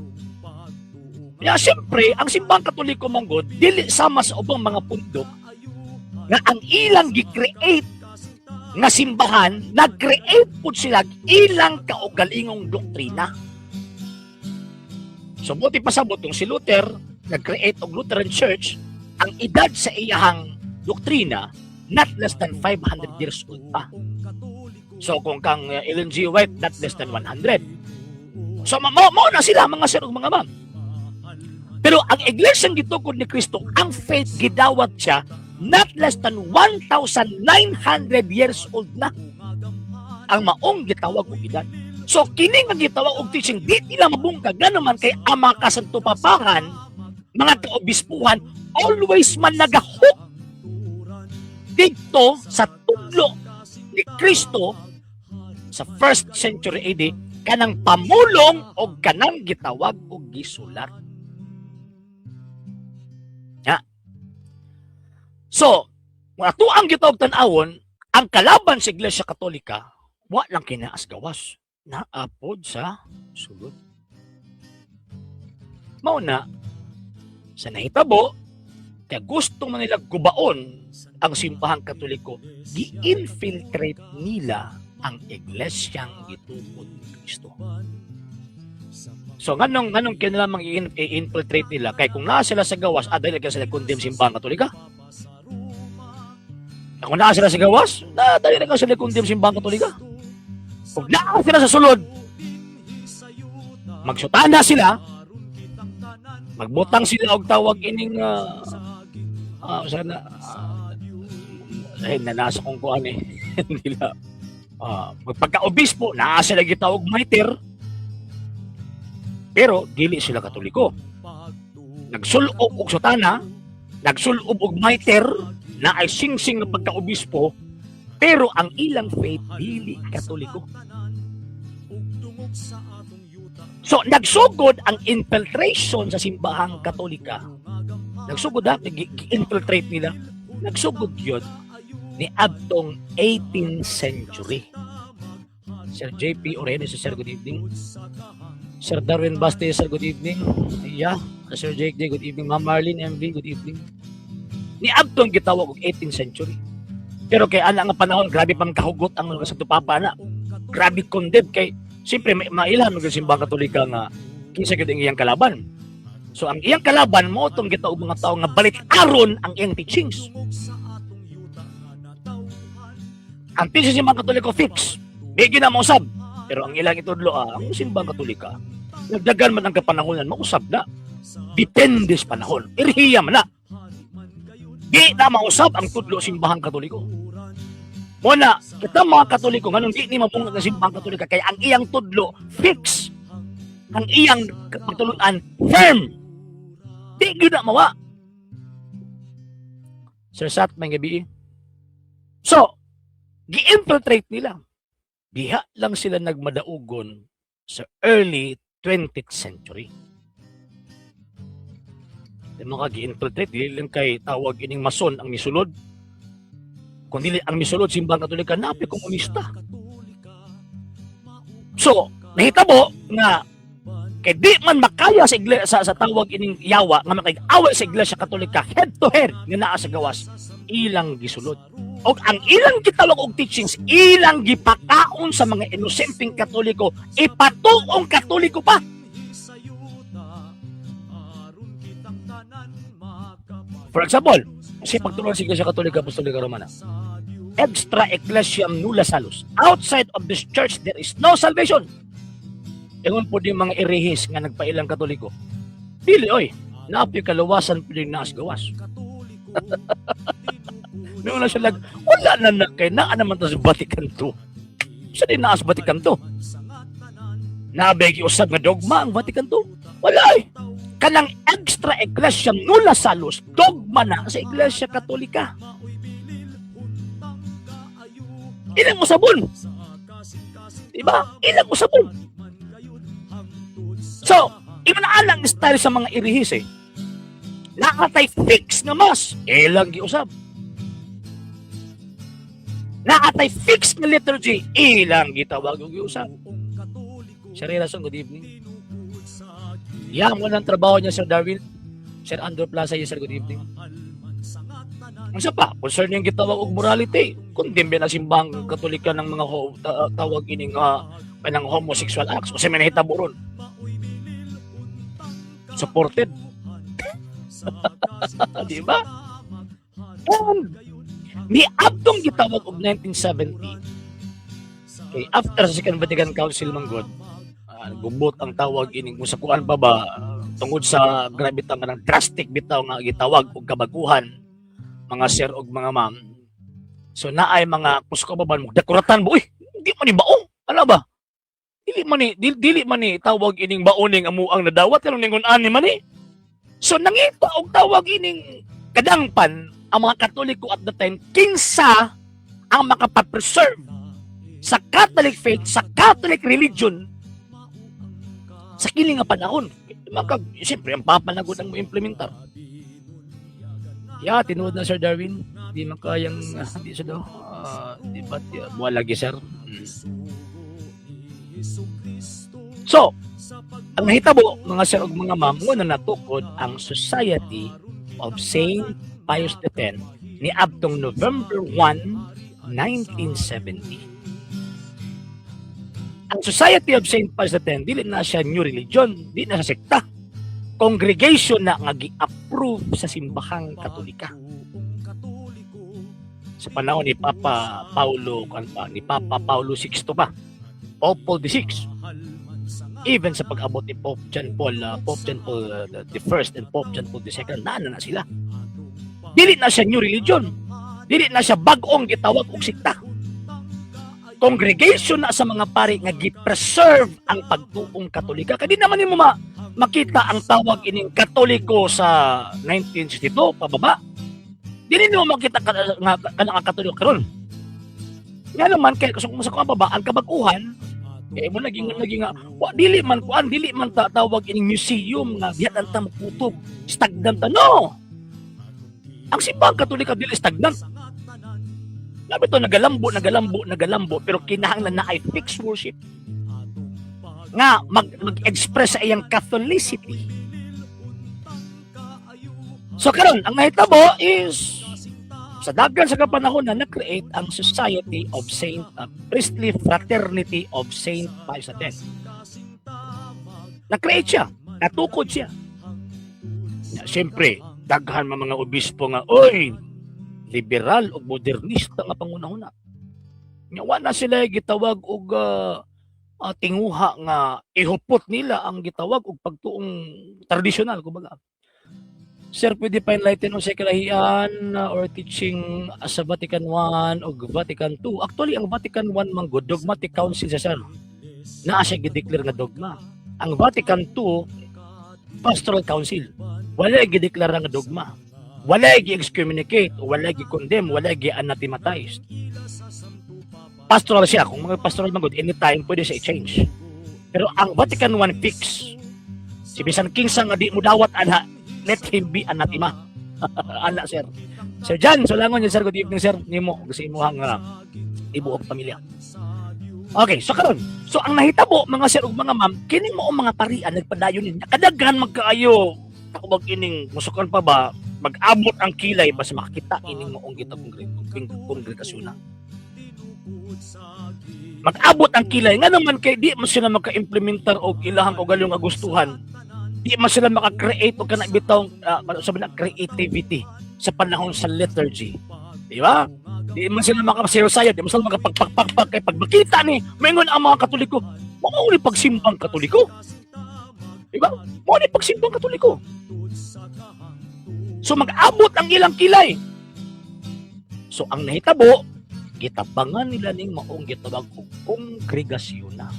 Kaya siyempre, ang simbang Katoliko manggod dili sama sa ubang mga pundok nga ang ilang gi-create nga simbahan, nag-create pud sila ilang kaugalingong doktrina. So buti pasabot yung si Luther, nag-create og Lutheran Church, ang edad sa iyahang doktrina not less than 500 years old pa. So kung kang Ellen G. White, not less than 100. So mao na sila mga sir ug mga ma'am. Pero ang iglesia gitukod ni Kristo, ang faith gidawat siya not less than 1,900 years old na ang maong gitawag og edad. So kini nga gitawag og teaching di nila mabungkag, ngano man kay ama kasanto papahan, mga kaobispuhan always man nagahook didto sa tudlo ni Kristo sa first century AD, kanang pamulong o kanang gitawag og gisulat. Ya. So, kung ato ang gitawag tan-awon, ang kalaban sa Iglesia Katolika, wa lang kinaas gawas, naapod sa sulod. Mao na sa nahitabo, Kaya gusto man nila gubaon ang Simbahang Katoliko, gi-infiltrate nila ang iglesyang gitukod ni Kristo. So nganong kinahanglan i-infiltrate nila? Kay kung naa sila sa gawas, dili kay sila condemn Simbahang Katolika. Kung naa sila sa gawas, na dali na sila condemn Simbahang Katolika. Kung naa sila sa sulod, magsutana sila, magbutang sila og tawag ining sana ay nanasa kong kuan eh nila magpagka-obispo, naa sila gitawag mitre, pero dili sila Katoliko. Nagsulob og sutana, nagsulob og mitre, na ay singsing nga pagka-obispo, pero ang ilang faith dili Katoliko. So nagsugod ang infiltration sa Simbahang Katolika. Nagsugod ha, infiltrate nila. Nagsugod yun ni adtong 18th century. Sir JP Orene, sir, good evening. Sir Darwin Baste, sir, good evening. Yeah, Sir Jake J, good evening. Ma'am Marlene MV, good evening. Ni adtong gitawag og 18th century. Pero kay ana nga panahon, grabe pang kahugot ang mga Santo Papa na. Grabe condemn kay siyempre may mailhan mag Simbahang Katolika nga kinsa gyud ang iyang kalaban. So ang iyang kalaban mo tong gitawag mga tao nga balit-aron ang iyang teachings. Ang teachings ng mga Katoliko fix. Di na mausab. Pero ang ilang itudlo, ang Simbahang Katolika, nagdagan man ang kapanahonan, mausab na. Depende sa panahon. Irhiya man na. Di na mausab ang tudlo Simbahang Katoliko. Muna, kita mga Katoliko, nganong di ni mabungag ang Simbahang Katolika, kay ang iyang tudlo, fix. Ang iyang pagtulunan, firm. Di gyud na mawa. Sir Sat, may gabi. So, gi-infiltrate nila. Diha lang sila nagmadaugon sa early 20th century. Di mga gi-infiltrate, dili lang kay tawag ining Mason ang misulod. Kung dili ang misulod Simbahang Katolika, napi komunista. So, nahitabo nga kay di man makaya sa iglesia sa tawag ining yawa nga makig-away sa Iglesia Katolika head to head nga naa sa gawas, ilang gisulod. Og ang ilang gitawag og teachings, ilang gipakaon sa mga inosenteng Katoliko, ipatuong Katoliko pa. For example, kasi pagtulungan sa Iglesia Katolika Apostolika Romana, extra ecclesiam nulla salus. Outside of this church, there is no salvation. Ingon po din mga erehis nga nagpailang Katoliko. Dili, oy, naapoy kaluwasan po din naas gawas. Noon na siya wala na na kay naa naman ta sa Vatican II. Sa din naas Vatican II? Nabegi usab nga dogma ang Vatican II? Wala eh. Kanang extra ecclesiam nulla salus, dogma na sa Iglesia Katolika. Ilang usabon? Diba? Ilang usabon? So, iba na ang style sa mga irihis eh. Nakatay fix nga mas, ilang giusab. Nakatay fix nga liturgy, ilang gitawag og giusab. Sir Rason, good evening. Yeah, mo ng trabaho niya, Sir Darwin. Sir Andrew Plaza, yes, sir, good evening. Ang isa pa, concerning gitawag og morality, kundi na Simbahang Katolika ng mga tawag ining kanang homosexual acts o sa may nahitabo ron. Supported. Di ba? And ni adtong gitawag og 1970, kay after sa Second Vatican Council man gud, gubot ang tawag ining kung sa kuan pa ba, tungod sa grabe bitaw nga ng drastic bitaw nga gitawag og kabaguhan, mga sir og mga ma'am. So naay mga kusko ba ba dekoratan ba, uy, di man ni bao, ano ba, dili man ni dili man ni tawag ining baoning amuang nadawat karon ningon ani man ni. So nangita og tawag ining kadangpan ang mga Katoliko at the time, kinsa ang makapa-preserve sa Catholic faith, sa Catholic religion sa kini nga panahon. Maka, siyempre, ang Papa na gud ang mo-implementar. Yeah, tinuod na, Sir Darwin. Di man kayang, di siya daw. Di ba, di, buwan lagi, sir. So, ang nahitabo, mga sir ug mga ma'am, mo na natukod ang Society of Saint Pius X ni adtong November 1, 1970. Ang Society of Saint Pius X, dili na siya new religion, di na siya sekta. Congregation na nga gi-approve sa Simbahang Katolika. Sa panahon ni Papa Paulo kan pa, ni Papa Paulo VI pa, Pope Paul VI. Even sa pag-abot ni Pope John Paul the First and Pope John Paul II, naa na sila. Dili na siya new religion. Dili na siya bag-ong gitawag og sekta. Congregation na sa mga pari nga gi-preserve ang pagtuong Katolika. Kay di naman nimo makita ang tawag ining Katoliko sa 1962 pababa. Dili nimo makita nga kanang ang Katoliko karon. Nga naman kay kung sa baba ang kabag-uhan kay mo naging naging nga wa dili man kuan, dili man ta tawag ining museum nga diha lang ta mokutob, stagnant ta, no. Ang Simbahang Katolika dili stagnant. Labi to nagalambo, nagalambo, nagalambo, pero kinahanglan na ay fixed worship nga mag-express sa iyang Catholicity. So karon ang nahitabo is sa dagan sa kapanahon na na-create ang Society of Saint Priestly Fraternity of Saint Pius X. Na-create siya, natukod siya. Na, siyempre, daghan man mga obispo nga, oy, liberal o modernista nga pangunahuna. Nya wa na sila gitawag og tinguha nga ihupot nila ang gitawag og pagtuong tradisyonal kumbaga. Sir, pwede pa enlighten mo sa kalahian or teaching sa Vatican I o Vatican II? Actually, ang Vatican I man gud, dogmatic council siya, sir. Naa siya gideclare nga dogma. Ang Vatican II, pastoral council. Wala gideklara nga dogma. Wala gi-excommunicate, wala gi-condemn, wala gi-anathematize. Pastoral siya. Kung mga pastoral man gud, anytime pwede siya i-change. Pero ang Vatican I fix. Si bisan kinsa nga di mo dawat ana, let him be anathema. Ana, sir. Sir Jan, solangon niya, sir, good evening, sir. Nimo gusto imo nga ibuok pamilya. Okay, so karon, so ang nahitabo, mga sir ug mga ma'am, kini mo ang mga parian nagpadayon ni kadaghan magkaayo tawag ining musukan pa ba, mag-abot ang kilay basta makakita ining maong gitawag kongregasyon na. Mag-abot ang kilay nga naman kay di man sila maka-implementar og ilahang kaugalingong nga gustuhan. Di man sila maka-create og kana bitaw sabi na creativity sa panahon sa liturgy. Di ba? Di man sila makasayo-sayo, di man sila makapagpagpagpag kay pag makita ni, maingon ang mga Katoliko, mao ni pagsimbang Katoliko. Di ba? Mao ni pagsimbang Katoliko. So mag-abot ang ilang kilay. So ang nahitabo, gitabangan nila ning maong gitawag og kongregasyon na.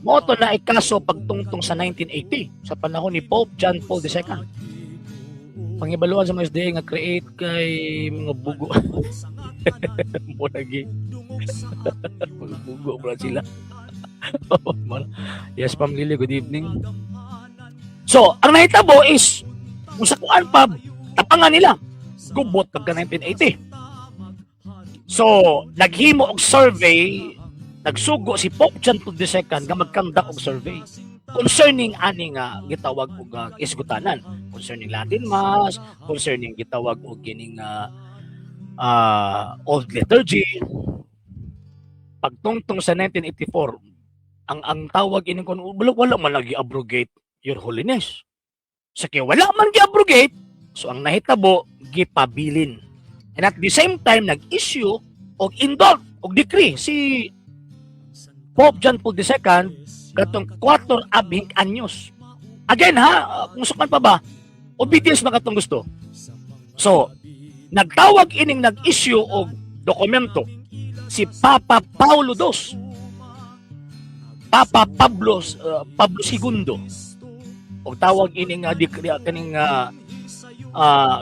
Mao to na ikaso pagtungtong sa 1980 sa panahon ni Pope John Paul II. Pangibaluan sa mga SDA nga create kay mga bugo. Mo lagi. Mga bugo ba sila. Yes, Ma'am Lily, good evening. So, ang nahitabo is kung sa kuan pa, tapangan nila. Gubot pagka 1980. So, naghimo og survey, nagsugo si Pope John Paul II nga mag-conduct og survey concerning ani nga gitawag og isgutanan, concerning Latin Mass, concerning gitawag og kining old liturgy. Pagtungtong sa 1984, ang tawag ining kon wala, wala man lagi abrogate, Your Holiness. Sa kaya wala man gi-abrogate, so ang nahitabo, gipabilin. And at the same time, nag-issue og indult og decree si Pope John Paul II katong 4 ab hinc años. Again ha, kung sukan pa ba, obedience man katong gusto. So, nagtawag ining nag-issue og dokumento si Papa Paulo II. Papa Pablo II. Og tawag ining kaning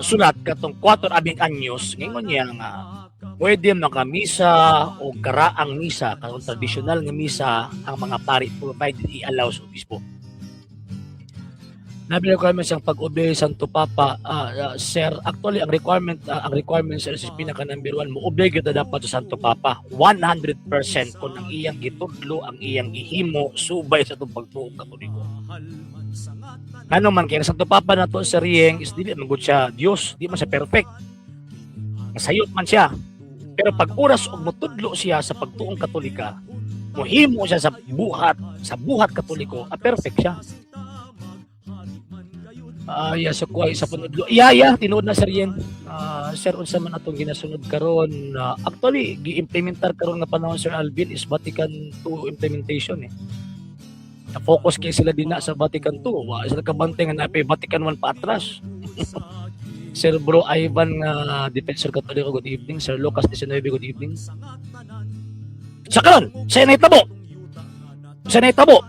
sulat katong 4 ab hinc años, ngingon niya nga pwede makamisa o karaang misa, katong tradisyonal nga misa ang mga pari provided i-allow sa obispo. Nabi requirements ang pag-obey Santo Papa, sir, actually ang requirement, sir, is pinaka number one mo obey kita dapat sa Santo Papa 100% kung ang iyang gitudlo, ang iyang gihimo, subay sa atong pagtuong Katoliko. Ngano man kay ang Santo Papa na to, Sir Rieng, is dili man gud siya Dios, di man siya perfect. Masayop man siya. Pero pag oras og motudlo siya sa pagtuong Katolika, mohimo siya sa buhat Katoliko, perfect siya. Ah, yeah, sa kuhay sa panudlo. Yeah, tinuod na, Sir Yen. Sir, unsa man atong ginasunod karon? Actually, gi-implementar karon nga panahon, Sir Alvin, is Vatican II implementation eh. Na-focus kay sila din na sa Vatican II. Wa sila kabantay nga napay Vatican I pa atras. Sir Bro Ivan nga Defensor Katoliko, good evening. Sir Lucas 19, good evening. Sa karon, sa nahitabo. Sa nahitabo,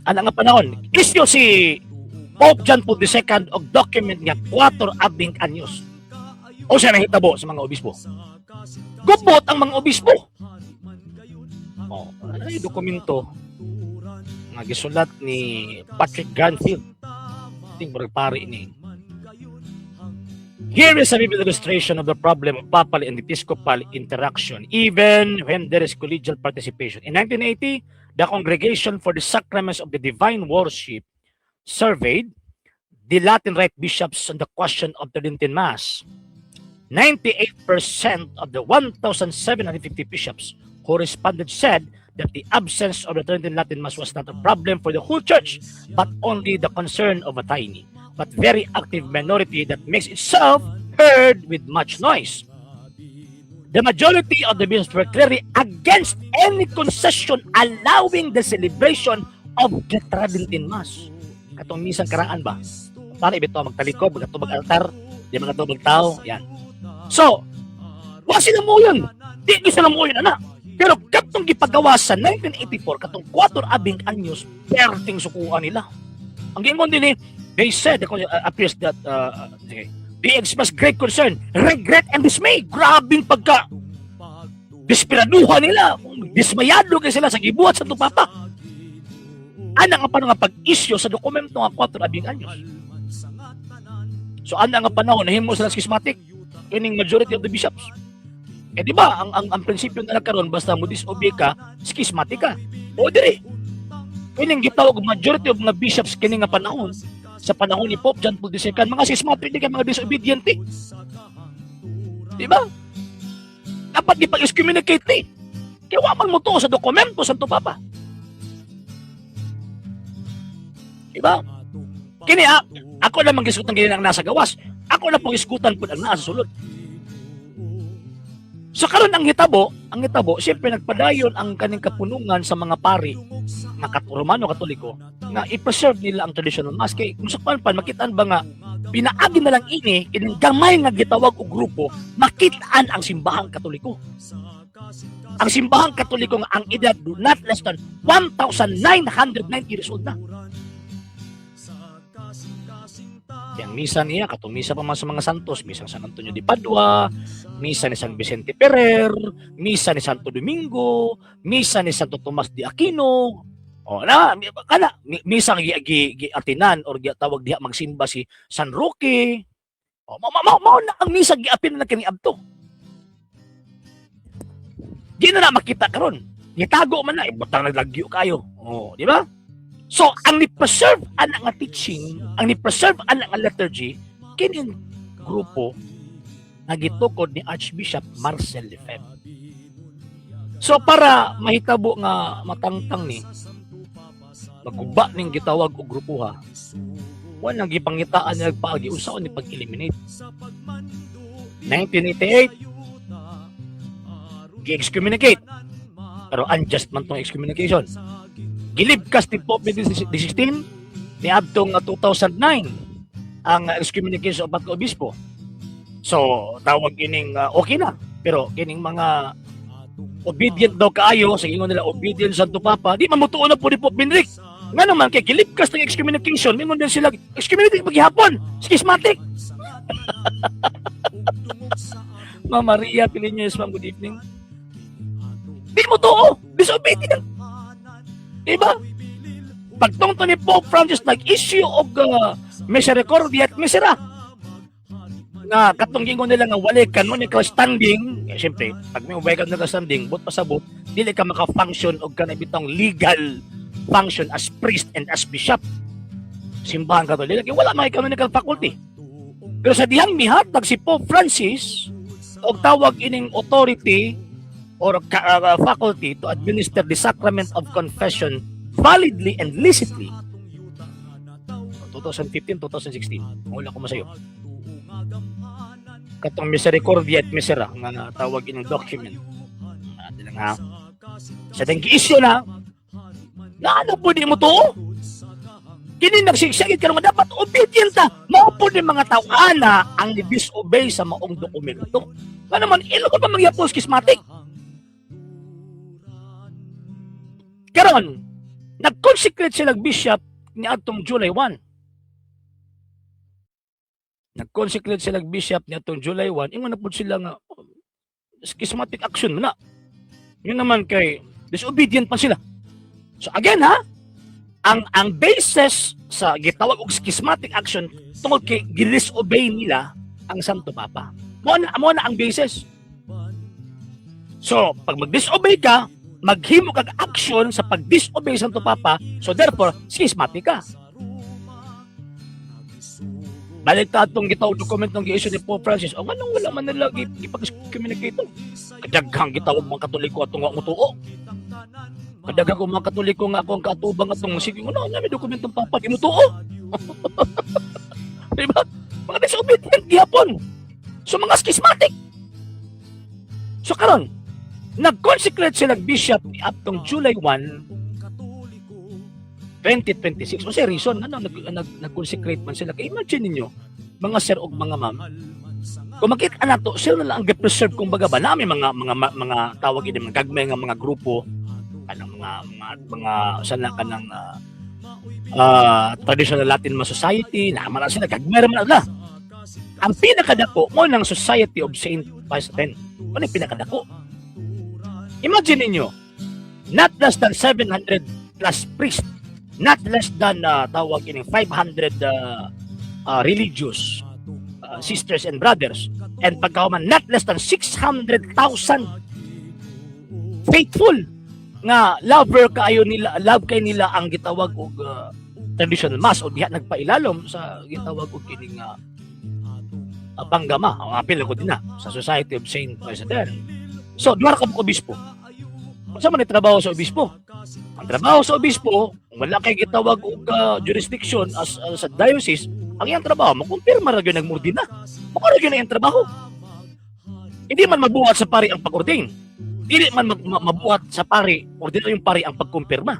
ana nga panahon, isyu si Pope John Paul II og document nga Quatuor Abhinc Años. O siya nahitabo sa mga obispo. Gubot ang mga obispo. Oh, ano yung dokumento nga gisulat ni Patrick Granfield. Ting murag pari ni. Here is a vivid illustration of the problem of papal and episcopal interaction, even when there is collegial participation. In 1980, the Congregation for the Sacraments of the Divine Worship surveyed the Latin Rite bishops on the question of the Tridentine Mass. 98% of the 1,750 bishops who responded said that the absence of the Tridentine Latin Mass was not a problem for the whole church, but only the concern of a tiny but very active minority that makes itself heard with much noise. The majority of the bishops were clearly against any concession allowing the celebration of the Tridentine Mass. Katong misang karaan ba? Para ibito magtalikod, magatubag altar, di magatubag tao, yan. So, wa sila mo yun. Di sila mo yun, ana. Pero katong gipagawa sa 1984, katong Quatuor Abhinc Años, perting sukuan nila. Ang gingon din eh, they said, appears that, sige, they expressed great concern, regret, and dismay. Grabing pagka desperaduhan nila. Dismayado kay sila sa gibuhat sa Papa. Ana nga pa nga pag-isyu sa dokumento nga Quatuor Abhinc Años. So ana nga panahon nahimo sila schismatic kining majority of the bishops. Eh di ba ang prinsipyo na karon, basta mo disobey ka, schismatic ka. O diri. Kining gitawag majority of mga bishops kini nga panahon, sa panahon ni Pope John Paul II, mga schismatic di kay mga disobedient eh. Di ba? Dapat di pag-excommunicate eh. Kaya wa man mo to sa dokumento Santo Papa. Di ba? Kini ah, ako lang mangisgutan kini ang nasa gawas. Ako na pong isgutan pud ang nasa sulod. So karon ang hitabo, siyempre nagpadayon ang kaning kapunungan sa mga pari nga Romano Katoliko nga i-preserve nila ang traditional mass kay kung sa kwan pa makitaan ba nga pinaagi na lang ini kining gamay nga gitawag og grupo, makitaan ang simbahang Katoliko. Ang simbahang Katoliko nga ang edad do not less than 1,990 years old na. Kaya ang misa niya, katong misa pa man sa mga santos, misa San Antonio de Padua, misa ni San Vicente Ferrer, misa ni Santo Domingo, misa ni Santo Tomas de Aquino. O na, kana misa nga gi, gi, atinan or gi, tawag diha magsimba si San Roque. O mao mao mao na ang misa giapin na kini adto. Di na na makita karon. Gitago man na, ibutang naglagyo kayo. Oh, di ba? So, ang ni-preserve ana nga teaching, ang ni-preserve ana nga liturgy, kining grupo nga gitukod ni Archbishop Marcel Lefebvre. So para mahitabo nga matangtang ni maguba ning gitawag og grupo ha. Wa nang gipangitaan niya paagi unsaon ni pag-eliminate. 1988, gi-excommunicate. Pero unjust man tong excommunication. Gilibkas ni Pope Benedict XVI ni adtong 2009 ang excommunication of pagka-obispo. So, tawag kining okay na. Pero kining mga obedient daw kaayo, sa ingon nila obedient Santo Papa, di man motuo na po ni Pope Benedict. Nga naman, kay gilibkas ng excommunication, mingon din sila, excommunicate paghihapon, schismatic. Ma'am Maria Piliños, ma'am, good evening. Di mo tuo, disobedient. Diba? Pagtungto ni Pope Francis, nag-issue og Misericordia et Misera nga katong gingon nila nga walay canonical standing. Eh, siyempre, pag may ubay canonical standing, but pasabot dili ka maka-function og kanang bitong legal function as priest and as bishop. Simbahan Katoliko wala may canonical faculty. Pero sa dihang mihatag si Pope Francis og tawag ining authority or faculty to administer the sacrament of confession validly and licitly, 2015, 2016, wala ko masayo, katong Misericordia et Misera nga tawag ining document natin lang ha, sa dang gi-issue na na ano po di mo to kini nagsigsagit karon nga dapat obedient ta. Mao po ni mga tao ana ang disobey sa maong dokumento. Nga naman ilo pa mangyapon schismatic. Karon nag-consecrate sila bishop ni adtong July 1. Nag-consecrate sila bishop ni atong July 1. Ingon na pud sila nga, oh, schismatic action man na. Yun naman kay disobedient pa sila. So again ha, ang basis sa gitawag og schismatic action tungod kay gi-disobey nila ang Santo Papa. Mo na ang basis. So, pag mag-disobey ka, maghimo kag action sa pag-disobey sa Santo Papa, so therefore, schismatic ka. Balik ta atong gitawag document ng gi-issue ni Pope Francis. O nganong wala man nila gipag-communicate to? Kadaghang gitawag mga Katoliko atong wa motuo. Kadaghang ko mga Katoliko nga ako ang kaatubang atong sige mo na may dokumentong Papa di motuo. Di ba? Mga disobedient gihapon. So mga schismatic. So karon, nag-consecrate sila bishop ni atong July 1, 2026. O reason ano nag-consecrate man sila? Kay imagine ninyo, mga sir og mga ma'am, kung makita nato sila na lang ang gi-preserve kumbaga ba nami mga tawag ini, mga gagmay nga mga grupo kanang mga sana kanang traditional Latin Mass Society na man sila, gagmay ra man na. Ang pinakadako mo ng Society of Saint Pius X. Ano yung pinakadako? Imagine ninyo, not less than 700 plus priest, not less than tawag ini 500 religious sisters and brothers, and pagkahuman not less than 600,000 faithful nga lover kaayo nila, love kay nila ang gitawag og traditional mass o diha nagpailalom sa gitawag og kining panggama o apil ko din na sa Society of Saint Pius X. So, duha ka obispo. Unsa man ang trabaho sa obispo? Ang trabaho sa obispo, kung wala kay gitawag og jurisdiction as sa diocese, ang iyang trabaho mokumpirma ra gyud nagmordina. Mao ra gyud ang iyang trabaho. Hindi man mabuhat sa pari ang pag-ordain. Dili man mabuhat sa pari, ordinaryong pari ang pagkumpirma.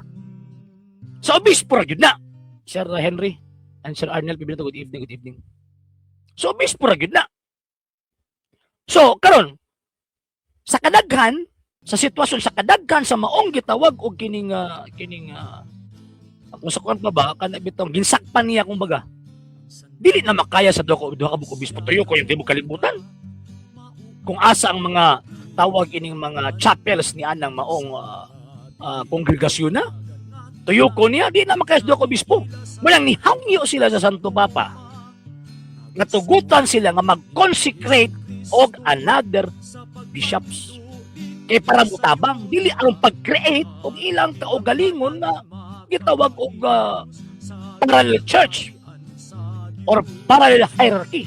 Sa obispo ra gyud na. Sir Henry and Sir Arnel Pibinato, good evening, good evening. So obispo ra gyud na. So karon sa kadaghan sa sitwasyon, sa kadaghan sa maong gitawag og kining kung sa kuan pa ba kana bitong ginsakpan niya kumbaga, dili na makaya sa duha ka buok obispo tuyo ko yung tibok kalibutan kung asa ang mga tawag ining mga chapels ni anang maong kongregasyon na tuyo ko niya, di na makaya sa duha ka obispo. Walang nihangyo sila sa Santo Papa nga tugutan sila nga mag-consecrate og another bishops kay para mutabang dili aron pag-create og ilang kaugalingon nga gitawag og parallel church or parallel hierarchy.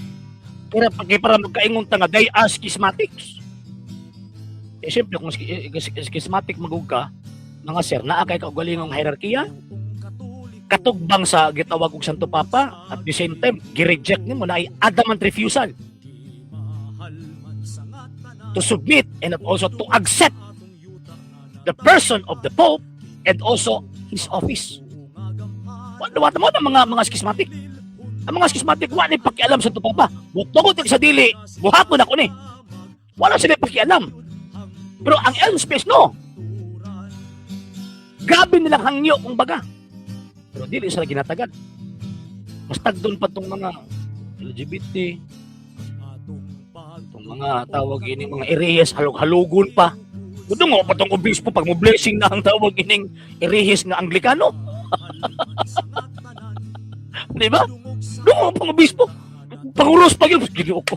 Pero kay para magkaingon ta nga they are schismatics. Eh siyempre, kung schismatic magug ka, mga sir, naa kay kaugalingong hierarkiya katugbang sa gitawag og Santo Papa, at the same time gi-reject nimo na ay adamant refusal to submit and also to accept the person of the Pope and also his office. Wala mo ng mga schismatic. Ang mga schismatic wa ni pakialam sa Santo Papa. Butog sa dili, buhaton ako ni. Wala sila pakialam. Pero ang LSPS, no. Grabe nilang hangyo kung baga. Pero dili sila ginatagan. Mas tagdon pa tong mga LGBT, itong mga tawag ini mga erehis, halog-halugon pa. Kuno nga pa tong obispo pag mo blessing na ang tawag ining erehis nga Anglikano. Di ba? Dungog pang obispo. Panguros pa gyud. Ginoo ko.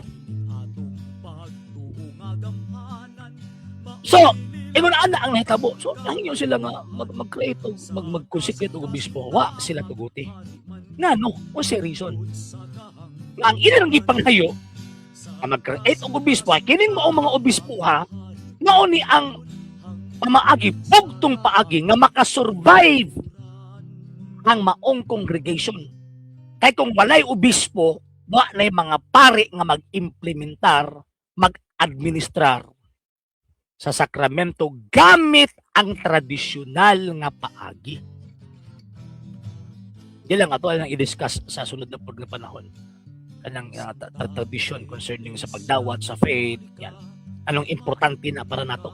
So, ingon ana ang nahitabo. So, nahingyo sila nga mag-create og mag-consecrate og obispo. Wa sila tuguti. Ngano? Unsay reason? Nga ang ilang gipanghayo ang mag-create og obispo, ay kining mao mga obispo ha, mao ni ang pamaagi, bugtong paagi nga makasurvive ang maong congregation. Kay kung walay obispo, wa nay mga pari nga mag-implementar, mag-administrar sa sakramento gamit ang tradisyonal nga paagi. Di lang ato ang i-discuss sa sunod na pud nga panahon. Kanang tradisyon concerning sa pagdawat sa faith, yan. Anong importante na para nato?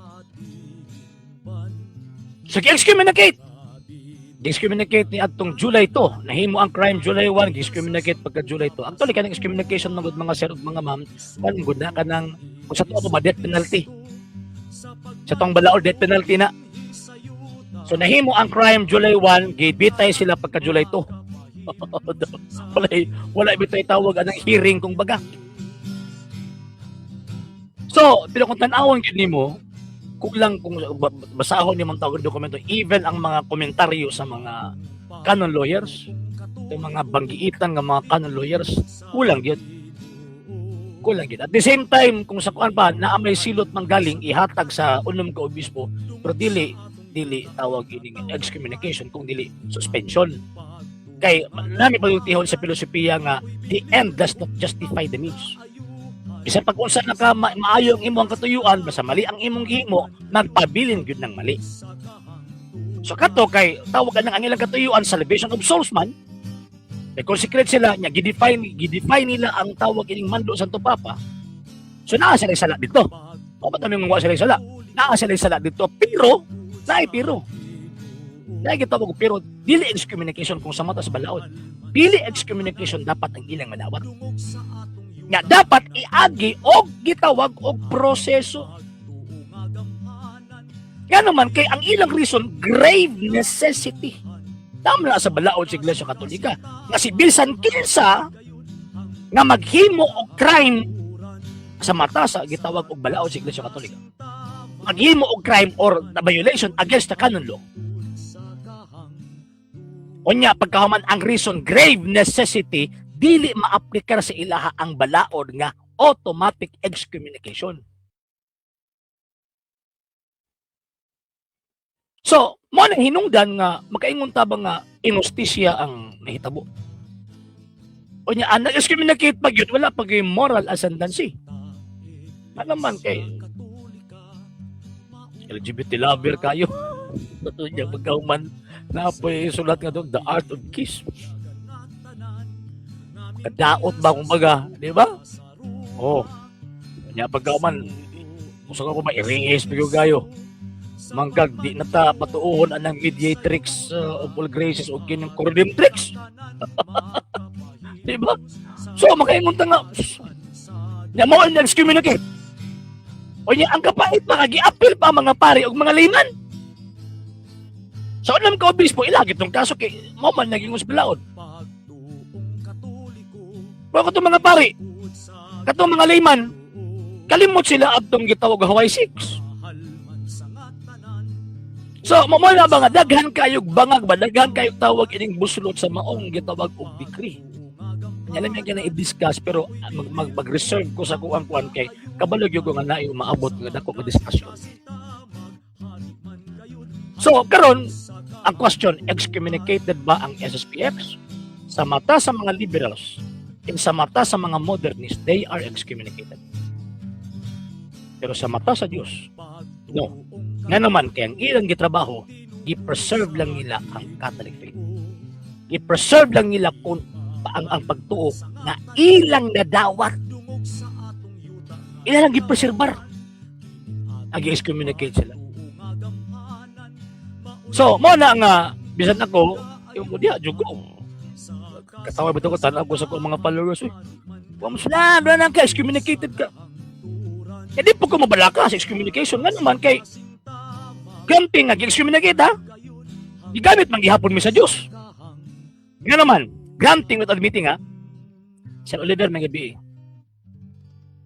So, gi-excommunicate! Gi-excommunicate ni adtong July 2. Nahimo ang crime July 1, gi-excommunicate pagka July 2. Actually, kanang excommunication man gud, mga sir ug mga ma'am, kan gud na kanang kung sa tuo ba death penalty. Sa tong balaod, death penalty na. So nahimo ang crime July 1, gibitay sila pagka July 2. Wala bitay tawag anang hearing kung baga. So, pero kung tan-awon gyud nimo, kulang kung basahon ni tawag dokumento, even ang mga komentaryo sa mga canon lawyers, yung mga banggiitan nga mga canon lawyers, kulang gyud. Kulang gyud. At the same time, kung sa kuan pa, naa may silot manggaling ihatag sa unom ka obispo, pero dili dili tawag ining excommunication kung dili suspension. Kay nami pagultihon sa filosofiya nga the end does not justify the means. Bisan pag unsa na ka maayo ang imong katuyuan, basta mali ang imong gihimo, magpabilin gyud ng mali. So kato kay tawag ang ilang katuyuan salvation of souls man. May consecrate sila nya gi-define nila ang tawag ining mando sa Santo Papa. So naa sila sala dito. O ba't namin wa sila sala? Naa sila sala dito, pero naay pero. Naay gitawag og pero dili excommunication kung sa mata sa balaod. Dili excommunication dapat ang ilang madawat. Nga dapat iagi og gitawag og proseso. Nga naman kay ang ilang reason, grave necessity. Tama na sa balaod sa Iglesia Katolika nga si bisan kinsa nga maghimo og crime sa mata sa gitawag og balaod sa Iglesia Katolika. Maghimo og crime or the violation against the canon law. Unya pagkahuman ang reason grave necessity, dili maaplikar sa ilaha ang balaod nga automatic excommunication. So, mo nang hinungdan nga makaingon ta ba nga inustisya ang nahitabo. Unya ang nag-excommunicate pa gyud, wala pa gyud moral ascendancy. Ano man kay LGBT lover kayo. Unya pagkahuman napoy sulat nga doon, The Art of Kiss. Kadaot ba kumbaga, di ba? Oh. Nya pagkahuman usa ko ba i-raise pa gayo. Mangkag di na ta patuohon anang mediatrix of all graces o kining corredemptrix. Di ba? So makaingon ta nga nya mo ang excommunicate. O nya ang kapait pa gi-appeal pa ang mga pari og mga layman. Sa unang ka obispo ilagit tong kaso kay mo man naging balaod. Pero katong mga pari, katong mga layman, kalimot sila adtong gitawag Hawaii 6. So, mo na ba nga daghan kayog bangag ba, daghan kayog tawag ining buslot sa maong gitawag og decree. Nya lang yan na i-discuss, pero mag, mag, mag-reserve ko sa kuang kuan kay kabalo gyud ko nga naay umaabot nga dako nga discussion. So, karon ang question, excommunicated ba ang SSPX? Sa mata sa mga liberals and sa mata sa mga modernists, they are excommunicated. Pero sa mata sa Dios, no. Nga naman, kaya ang ilang gitrabaho, gi-preserve lang nila ang Catholic faith. Gi-preserve lang nila kung ang pagtuo na ilang nadawat. Ilang lang gi-preservar. Ang excommunicate sila. So, mo na nga, bisan ako, yung ko diya, jugo. Katawa ba ito ko, tanaw ko sa ko mga followers, uy. Wa mo sila, wala nang ka, excommunicated ka. Hindi po ko mabalaka sa excommunication. Nga naman, kay, gampi nga, excommunicate ha? Gigamit man gihapon mi sa Diyos. Nga naman, Granting without admitting, ha. Sir Oliver, may gabi.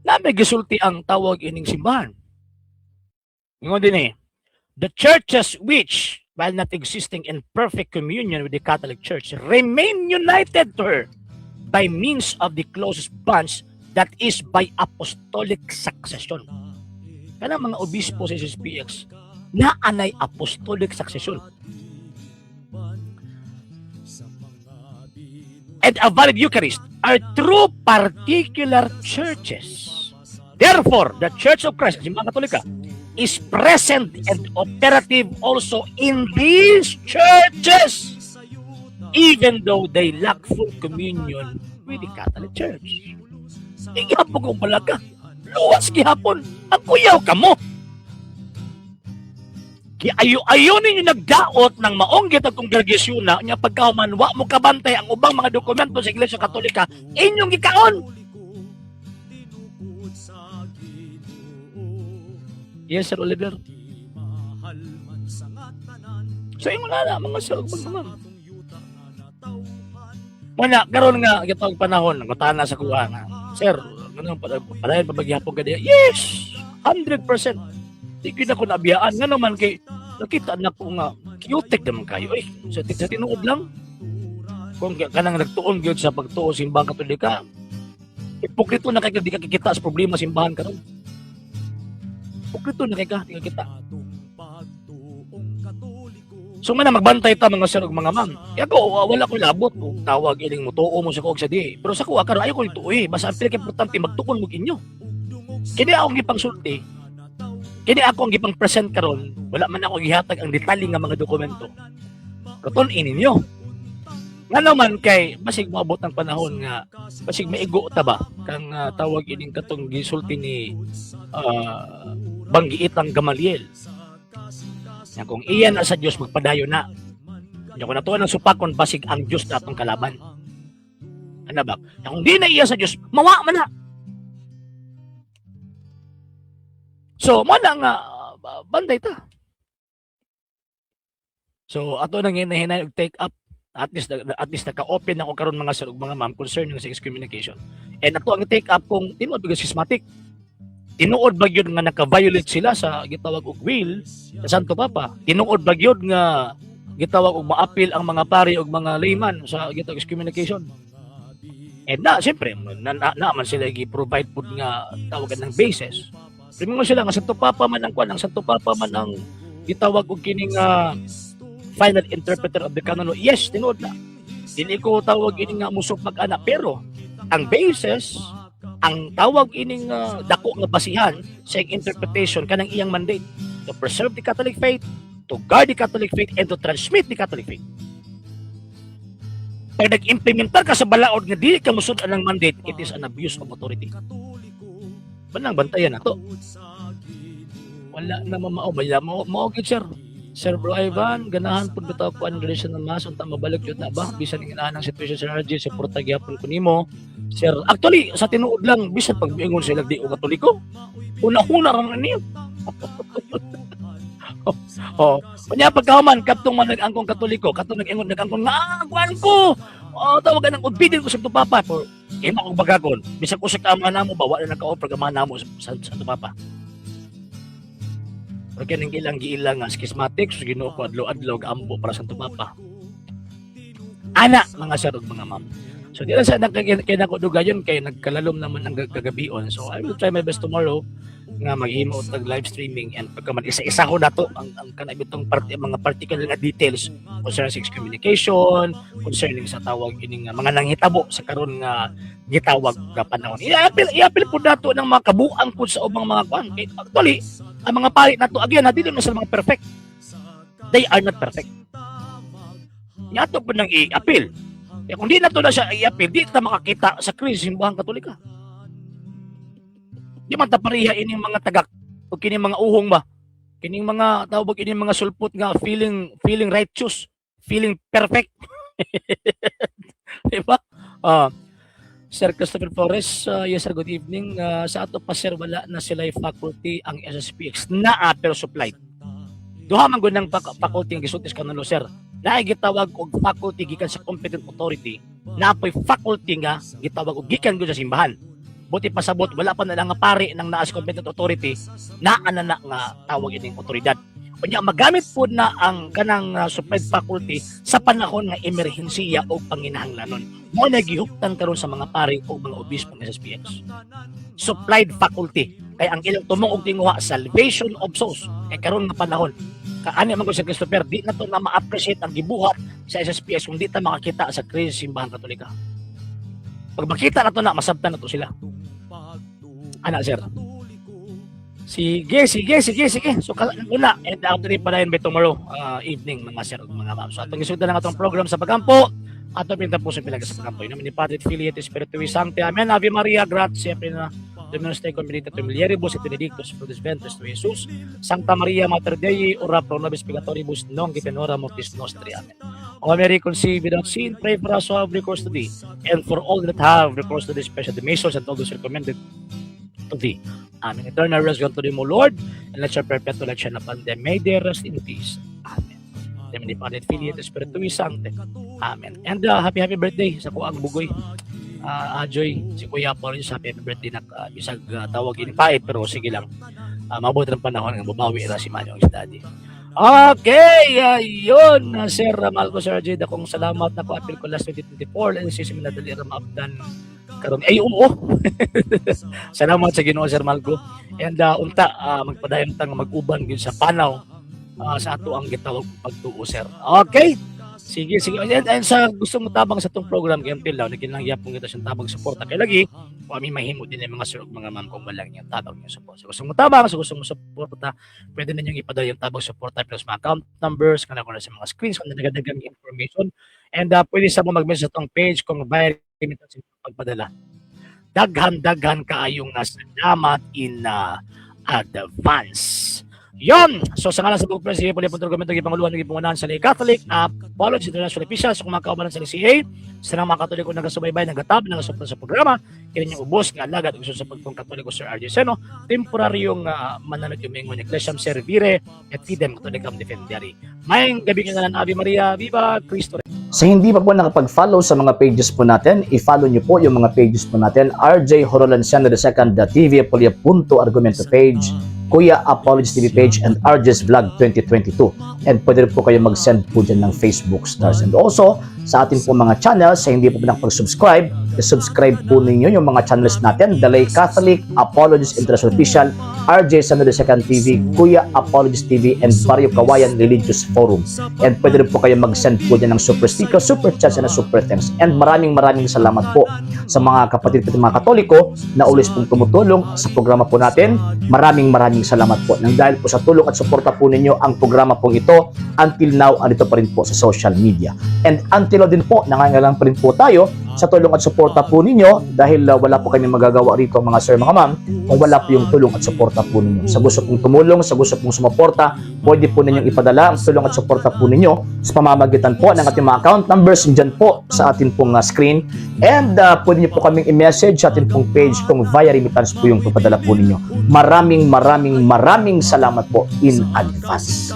Na may gisulti ang tawag ining simbahan. Ingon din eh, "The churches which, while not existing in perfect communion with the Catholic Church, remain united to her by means of the closest bonds, that is, by apostolic succession." Kanang mga obispo sa SSPX na anay apostolic succession "and a valid Eucharist are true particular churches. Therefore, the Church of Christ," ang Katolika, "is present and operative also in these churches, even though they lack full communion with the Catholic Church." Gihapon kong balaga. Luwas gihapon. Ang kuyaw ka mo. Ayo-ayo ninyo nagdaot ng maong gitag kongregasyon na nya pagkahuman wa mo kabantay ang ubang mga dokumento sa Iglesia Katolika inyong gikaon. Tinukod sa Ginoo. Yes, Sir Oliver. Mahal man sa nga tanan. So ingon na mga sir ug mga ma'am. Atong yuta nga natawhan. Muna karon nga gitawag panahon ngutana sa kuha nga. "Sir, ngano padayon pa ba gihapon ka diya?" Yes. 100%. Di gyud ako nabiyaan nga naman kay nakita na ko nga chaotic naman kayo eh. Sa tinuod lang. Kung kanang nagtuon gyud sa pagtuo sa Simbahan Katolika, hipokrito na kay ka, di ka kikita sa problema sa simbahan karon. Hipokrito na kay ka, di ka kita. Atong pagtuong Katoliko. So man na magbantay ta, mga sir ug mga ma'am. Kaya ako wala ko labot kung tawag ining mutuo mo sa kuog sa di. Pero sa kuha karon ayaw ko tuoy. Basta ang pinaka-importante magtuon mo inyo. Kini ako ang gipangsulti. Kini ako ang gipang-present karon. Wala man ako gihatag ang detalye nga mga dokumento. Pero tun-in ninyo. Nga naman kay basig moabot ang panahon nga basig maigo ta ba kang tawag ining katong gisulti ni Banggiitang Gamaliel. Nga kung iyan na sa Dios, magpadayon na. Nya kung natuwa ng supakon, basig ang Dios na atong kalaban. Ano ba? Nya kung di na iya sa Dios, mawa man na. So, mo na nga banday ta. So, ato nang hinahinay og take up, at least naka-open ako karon, mga sir ug mga ma'am, concerning sa excommunication. And ato ang take up kung tinuod ba schismatic. Tinuod ba gyud nga naka-violate sila sa gitawag og will sa Santo Papa? Tinuod ba gyud nga gitawag og maapil ang mga pari ug mga layman sa gitawag excommunication? And na, siyempre, na man sila gi-provide pud nga tawagan ng basis. Pero sila nga Santo Papa man ang kwan, ang Santo Papa man ang gitawag og kining final interpreter of the canon law. Yes, tinuod na. Dili ko tawag ini nga musok mag-ana, pero ang basis, ang tawag ining dako nga basihan sa iyang interpretation kanang iyang mandate to preserve the Catholic faith, to guard the Catholic faith, and to transmit the Catholic faith. Pag nag-implementar ka sa balaod nga dili ka musud ang mandate, it is an abuse of authority. Manang bantayan na to. Wala na mamao, maya mo mao gyud, sir. Sir Bro Ivan, ganahan pud bitaw ko ang relation ng mass unta mabalik jud na ba bisan ing ang situation sa RG, suporta gyapon ko nimo. Sir, actually sa tinuod lang, bisan pag miingon sila di ko Katoliko. Una-una ra man niyo. Oh, unya pagkahuman kadtong man nag-angkong Katoliko, kadtong nag-ingon nag-angkong nga ah, kuan ko. Oh, tawagan ng obedient ko sa Santo Papa for imo akong bagagon. Bisan usa ka ama namo ba wala na ka-offer ka namo sa Santo Papa. Pero kining ilang giila nga schismatic, so Ginoo ko adlaw-adlaw gaambo para sa Santo Papa. Ana, mga sir ug mga ma'am. So di lang sa kay nako dugayon kay nagkalalom naman ang kagabion. So I will try my best tomorrow nga maghimo og live streaming and pagka man isa-isa ko nato ang kanang bitong parte, mga particular nga details concerning sa excommunication, concerning sa tawag ining nga mga nanghitabo sa karon nga gitawag nga panahon. I-appeal po nato ng mga kabuang pud sa ubang mga kuan. Kay actually, ang mga pari nato again, ha, dili man sila mga perfect. They are not perfect. Yato po nang i-appeal. Kaya kung di nato na siya i-appeal, di ta makakita sa krisis Simbahang Katolika. Di man ta pareha ining mga tagak o kining mga uhong ba. Kining mga tawag ining mga sulpot nga feeling feeling righteous, feeling perfect. Di ba? Ah, Sir Christopher Flores, yes sir, good evening. Sa ato pa, sir, wala na sila faculty ang SSPX. Naa pero supplied. Duha man gud ng faculty ang gisulti sa canon law, sir. Naay gitawag og faculty gikan sa competent authority. Naa poy faculty nga gitawag og gikan gyud sa simbahan. Buot pasabot, wala pa na lang nga pari nang naa sa competent authority, naa na na nga tawag ining otoridad. Unya magamit pod na ang kanang supplied faculty sa panahon nga emerhensiya o panginahanglanon. Mao na gihuptan karon sa mga pari o mga obispo ng SSPX. Supplied faculty kay ang ilang tumong og tinguha, salvation of souls. Kay karon nga panahon, kaani man ko si Christopher, di na to na ma-appreciate ang gibuhat sa SSPX kung di ta makakita sa krisis Simbahan Katolika. Pag makita na to na, masabtan na to sila. Ana, sir. Sige, sige, sige, sige. So, una, and actually pa by tomorrow evening, mga sir ug mga ma'am. So, atong gisugdan ang atong program sa pagampo. Ato pintapuson pinaagi sa pagampo. In nomine Patris et Filii et Spiritui Sancti. Amen. Ave Maria, gratia plena, Dominus tecum, benedicta tu in mulieribus et benedictus fructus ventris tui, Jesus. Sancta Maria, Mater Dei, ora pro nobis peccatoribus, nunc et in hora mortis nostri. Amen. O Mary, conceived without sin, pray for us who have recourse to thee, and for all that have recourse to thee, especially the missions and all those recommended to thee. Amen. Eternal rest grant to them, O Lord, and let your perpetual light shine upon them. May they rest in peace. Amen. In the name of the Father, et Filii, et Spiritui Sancti. Amen. And happy, happy birthday sa kuang bugoy. Joy, si Kuya Paul, happy, happy birthday na bisag tawag ini pait, pero sige lang. Mabuti ng panahon nga bumawi ra si Manyo si Daddy. Okay, ayun, Sir Malco, Sir Jade, akong salamat na ko apil ko last 2024 and si dali ra maabdan karon. Ay, oo. Salamat sa Ginoo, Sir Malco. And unta magpadayon ta nga mag-uban gyud sa panaw sa ato ang gitawag pagtuo, sir. Okay. Sige, sige. And sa gusto mo tabang sa atong program, kay until now, nagkinahanglan gyapon kita siyang tabang suporta. Kay lagi, kung kami mahimo din yung mga sir ug mga ma'am kung walang yung tabang yung support. So, gusto mo tabang, so gusto mo suporta, pwede ninyong ipadala yung tabang suporta plus mga account numbers, kana ko na sa mga screens, kung nagadagang information. And pwede sa mo mag-message sa atong page kung via remittance yung pagpadala. Daghan-daghan kaayong nga salamat in advance. Yon! So sa ngalan sa Book President, Puli Punto Argumento, Gipanguluhan, Gipangunahan sa Lay Catholic, Apology International Officials, kung mga kaubanan sa CA, sa mga Katoliko nagasubaybay, nagatab, nagasuporta sa programa, kini yung ubos nga alagad ug sa pagtong Katoliko, Sir RJ Seno, temporaryong mananod yung mingon, Ecclesiam Servire et Fidem Catholicam Defendere. Maayong gabii nga Ave Maria, Viva Cristo. Sa hindi pa po nakapag-follow sa mga pages po natin, i-follow nyo po yung mga pages po natin. RJ Horolanciano II, TV Apolia Punto Argumento page, Kuya Apologies TV page, and RJ's Vlog 2022. And pwede rin po kayo mag-send po dyan ng Facebook stars. And also, sa atin po mga channels, sa hindi po nakapag-subscribe, i-subscribe po ninyo yung mga channels natin. The Lay Catholic, Apologies International Official, RJ Sano II TV, Kuya Apologies TV, and Barrio Kawayan Religious Forum. And pwede rin po kayo mag-send po dyan ng super sticker, super chats, and super thanks. And maraming maraming salamat po sa mga kapatid po mga Katoliko na always pong tumutulong sa programa po natin. Maraming maraming salamat po. Nang dahil po sa tulong at suporta po ninyo, ang programa pong ito until now andito pa rin po sa social media. And until now din po, nangangailangan pa rin po tayo sa tulong at suporta po ninyo dahil wala po kami magagawa rito, mga sir, mga ma'am, kung wala po yung tulong at suporta po ninyo. Sa gusto pong tumulong, sa gusto pong sumuporta, pwede po ninyong ipadala ang tulong at suporta po ninyo sa pamamagitan po ng ating mga account numbers dyan po sa ating pong screen. And pwede niyo po kaming i-message sa ating pong page kung via remittance po yung papadala po ninyo. Maraming maraming maraming salamat po in advance.